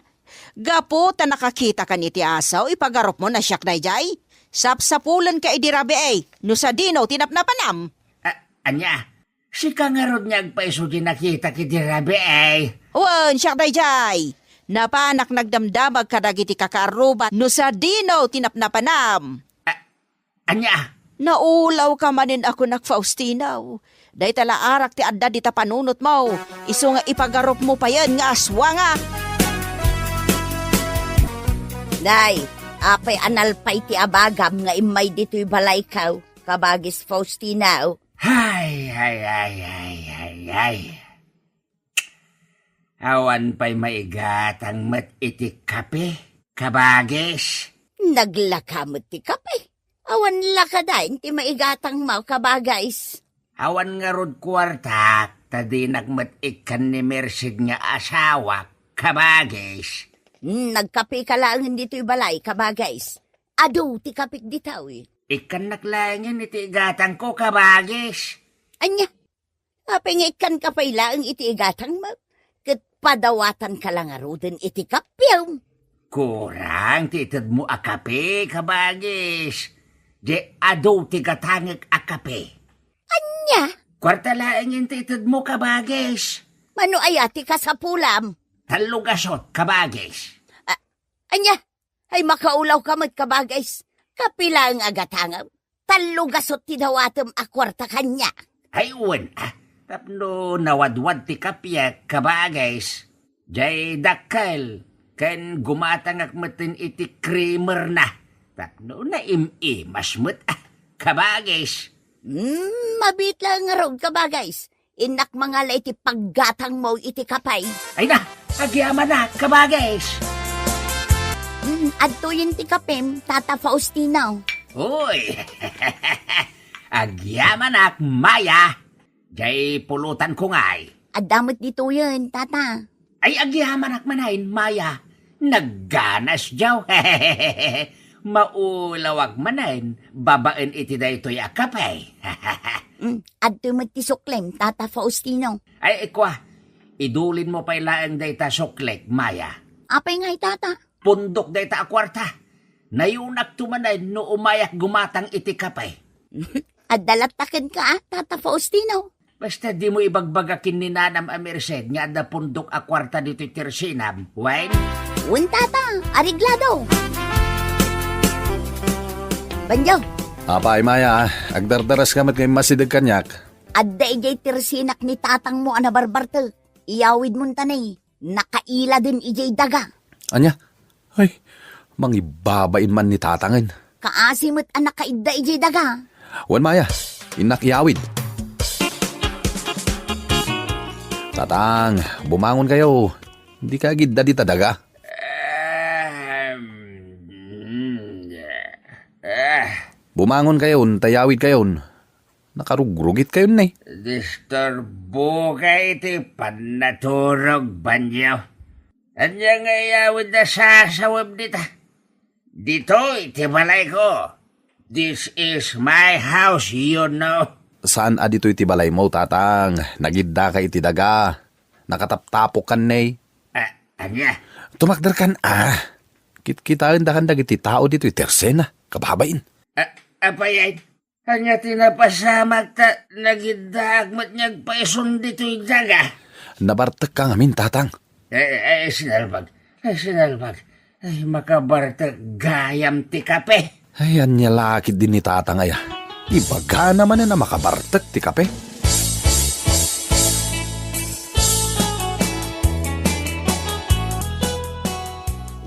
Gapu ta nakakitakan iti aso, ipagarupmo a siak daydiay. Sapsapulenka idi rabii, no sadino ti napnapanam. A-, ania? Sika ngarud nga agpayso ti nakitak idi rabii? Wen, siak daydiay. Napanak nagdamdamag kadagiti kakaarruba no sadino ti napnapanam. A-, ania? Naulawka manen a kunak, Faustino. Dayta la arak ti adda dita panunotmo, isu nga ipagarupmo payen nga aswangak. Nay, apay a nalpay ti abagam nga immay ditoy balayko, kabagis Faustino? Ay, ay, ay, ay, ay, ay. Awan pay maigatang met iti kape, kabagis? Naglaka met ti kape. Awan la kadi ti maigatangmo, kabagis? Awan ngarud kuartak, ta dinak met ikkan ni Merced nga asawak, kabagis. Nagkapeka laengen ditoy balay, kabagis. Adu ti kapek ditoy. Ikkannak laengen iti igatangko, kabagis. Ania? Apay nga ikkanka pay laeng iti igatangmo, ket padawatanka la ngaruden iti kapiam? Kurang ti itedmo a kape, kabagis. Di adu ti gatangek a kape. Ania? Kuarta laengen ti itedmo, kabagis. Mano aya ti kasapulam? Tallo gasut, kabagis. A-, ania? Ay, makaulawka met, kabagis. Kape laeng a gatangem. Tallo gasut ti dawatem a kuarta kaniak. Ay, wen, a. Tapno nawadwad ti kapiek, kabagis. Diay dakkel, ken gumatangak metten iti creamerna. Tapno naim-imas met, a, kabagis. Hmm, mabiit laeng ngarud, kabagis. Innak mangala iti paggatangmo iti kape. Ay na, agyamanak, kabagis. Mm, adtoyen ti kapem, Tata Faustino. Uy! Agyamanak, Maya! Jay pulutanko ngay. Adda met ditoyen, Tata. Ay, agyamanak manen, Maya. Nagganas diaw. Maulawak manen babaen iti daytoy a kape. Mm, adtoy met ti suklem, Tata Faustino. Ay, ikwa, idulinmo pay laeng dayta suklek, Maya. Apay ngay, Tata? Pundok dayta a kuarta. Nayunakto manen no umayak gumatang iti kape. Adda latta kenka, a, Tata Faustino. Basta dimo ibagbaga ken ni nanam a Merced nga adda pundok a kuarta ditoy tersinam, wen? Wen, Tata, areglado. Banjo. Apay, Maya, agdardaras ka met nga immasideg kaniak. Adda idiay tersinak ni tatangmo a nabarbartek. Iyawidmon ta ne. Nakailaden idiay daga. Ania? Ay, mangibabain man ni tatangen. Kaasi met a nakaidda idiay daga. Wen, Maya, innak iyawid. Tatang, bumangon kayo. Dika agidda dita daga. Ahem. Ah. Bumangon kayon, ta iyawid kayon. Nakarugrugit kayon ne. Disturbo ka iti pannaturog, Banjo. Ania nga iyawid a sasawem dita? Ditoy ti balayko. This is my house, you know. Saan a ditoy ti balaymo, Tatang? Nagidda ka iti daga. Nakataptapok kan ne. Ah, ania? Tumakder kan, ah. Kitkitaen da kan dagiti tao ditoy tersena. Kababain. Ah, apay? Ania ti napasamak ta nagiddaak met nga agpaison ditoy daga? Nabartek ka ngamin, Tatang. Eh, eh, sinalbag. Eh, sinalbag. Ay, makabartek gayam ti kape. Ay, ania la ketdi ni Tatang aya? Ibagana manen a makabartek ti kape.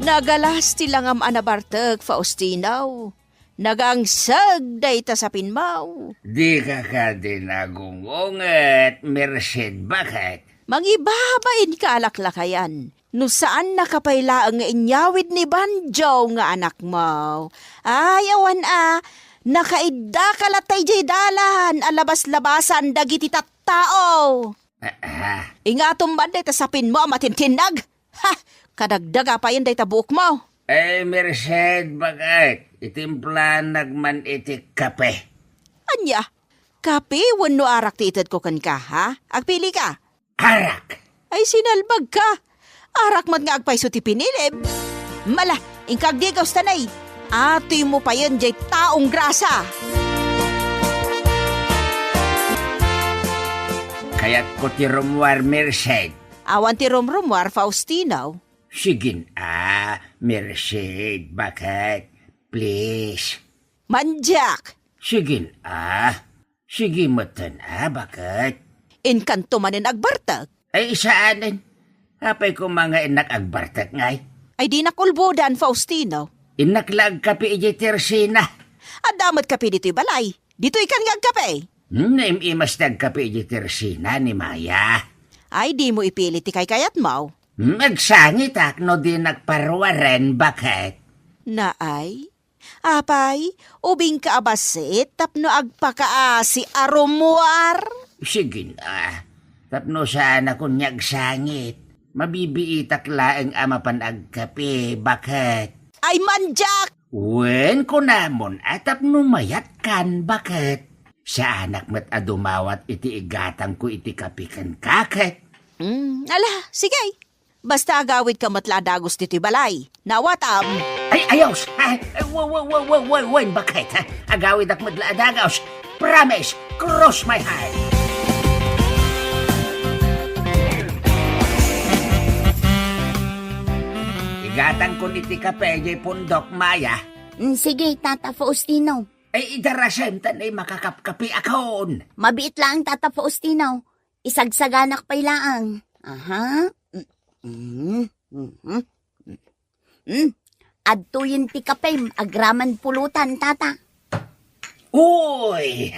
Nagalas ti langam a nabartek, Faustino. Nagangseg dayta sapinmo. Dika kadi nagungonget, Merced, baket? Mangibabain ka a laklakayan. No saannaka pay laeng nga inyawid ni Banjo nga anakmo. Ay, awan a, nakaiddaka latta idiay dalan a labas-labasan dagiti tattao. Ah, ah. Ingatom man dayta sapinmo a matintinnag. Ha! Kadagdaga payen dayta buokmo. Ay, Merced, baket, itimplanak man iti kape. Ania? Kape wenno arak ti itedko kenka, ha? Agpili ka. Arak. Ay, sinalbag ka. Arak met nga agpayso ti pinilim. Mala, inka agdigaus ta ne. Atoymo payen jay taong grasa. Kayatko ti rummuar, Merced. Awan ti rumrummuar, Faustino. Sigin a, Merced, baket? Please. Mandiak! Sigin a. Sige metten a, baket? Inkanto manen agbartek? Ay, saanen. Apay koma nga innak agbartek ngay? Ay, dinak ulbodan, Faustino. Innak la agkape idiay tersina. Adda met kape ditoy balay. Ditoy kan nga agkape. Hmm, naim-imas ti agkape idiay tersina ni Maya. Ay, dimo ipili ti kaykayatmo. Hmm, agsangitak no dinak paruaren, baket? Naay, apay, ubingka a bassit tapno agpakaasi a rummuar? Sige na, tapno saanakon nga agsangit. Mabibiitak laeng a mapan agkape, baket? Ay, mandiak! Wen, kunamon a tapno mayatkan, baket? Saanak met a dumawat iti igatangko iti kape kenka, ket? Hmm, ala, sige. Basta agawidka met la a dagus ditoy balay. Nawatam. Ay, ayos! Ay, ay, wa-, wa-, wa-, wa-, wa-, wen, baket, ha? Agawidak met la a dagus. Promise, cross my heart. Igatangkon iti kape jay pundok, Maya. Mm, sige, Tata Faustino. Ay, idarasem ta ne makakapkapiakon. Mabiit laeng, Tata Faustino. Isagsaganak pay laeng. Aha. Mm, mm, mm, mm. Adtoyen ti kapem, agraman pulutan, Tata. Uy!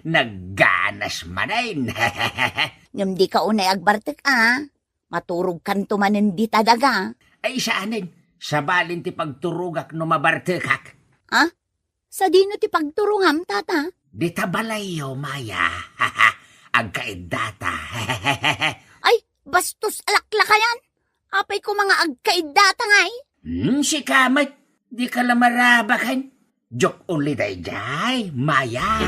Nagganas manen. Ngem dika unay agbartek, a. Maturogkanto manen dita daga. Ay, saanen. Sabalen ti pagturogak no mabartekak. Ha? Sadino ti pagturongam, tata? Dita balayyo, Maya. Agkaiddata. Ay, bastos a laklakayan! Apay koma nga agkaiddata ngay? Hmm, sika met, dika la marabaken. Joke only daydiay, Maya.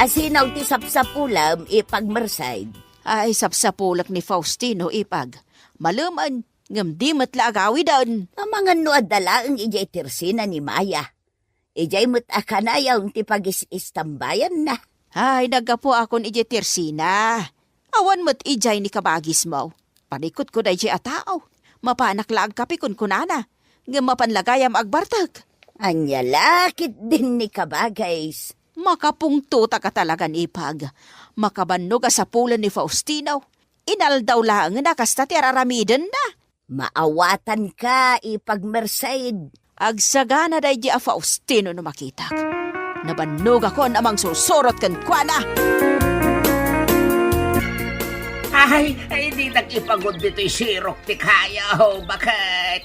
Asino ti sapsapulem, Ipag Merced? Ay, sapsapulek ni Faustino, Ipag. Malemen, ngem di met la agawiden. Amangan no adda laeng idiay tersina ni Maya. Idiay met a kanayon ti pagis-istambayanna. Ay, naggapuakon idiay tersina. Awan met idiay ni kabagismo. Parikutko daydiay a tao. Mapanak la agkape kunkunana. Ngem mapan la gayam agbartek. Ania la ketdin ni kabagis? Makapungtotak a talagan, Ipag. Makabannog a sapulen ni Faustino. Inaldaw laengen a kasta ti ar-aramidenna. Maawatanka, Ipag Merced. Agsagana daydi a Faustino no makitak. Nabannogakon a mangsursurot kenkuana. Ay, ay, dinak ipagod ditoy sirok ti kayo, baket?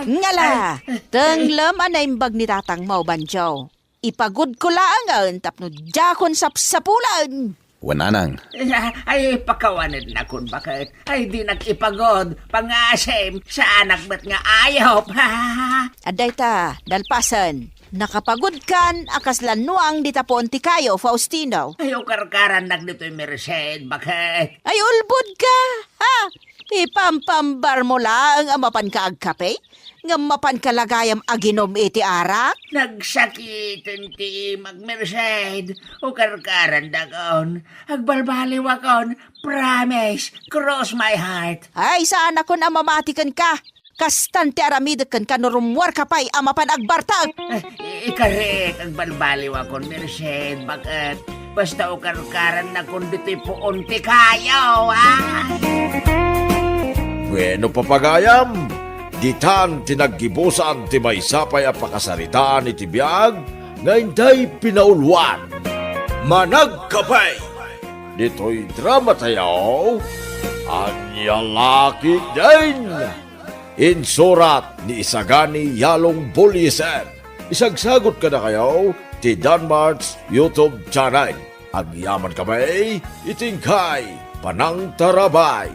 Ngala, ay, tenglem a naimbag ni tatangmo, Banjo. Ipagudko laengen tapno diakon sapsapulen. Wen, nanang. Ay, pakawanednakon, baket? Ay, dinak ipagod, pangasim, saanak met nga ayop. Adda ita, nalpasen. Nakapagudkan a kasla nuang dita puon ti kayo, Faustino. Ay, ukarkarannak ditoy Merced, baket? Ay, ulbodka, ha? Ipampambarmo laeng a mapanka agkape, ngem mapanka la gayam aginom iti arak? Nagsakiten ti imak, Merced. Ukarkarandakon. Agbalbaliwakon. Promise. Cross my heart. Ay, saanakon a mamati kenka. Kastan ti aramidek kenka no rummuarka pay a mapan agbartek. Eh, ikarik, agbalbaliwakon, Merced, baket? Basta ukarkarannakon ditoy puon ti kayo, ah! Bueno, papagayam, ditan ti naggibusan ti maysa pay a pakasaritaan iti biag nga intay pinauluan. Managkape! Ditoy drama tayo, Ania la ketdin! Insurat ni Isagani Yalong Bullisen. Isagsagot kadakayo ti Danmart's YouTube channel. Agyamankami iti inkay panangtarabay.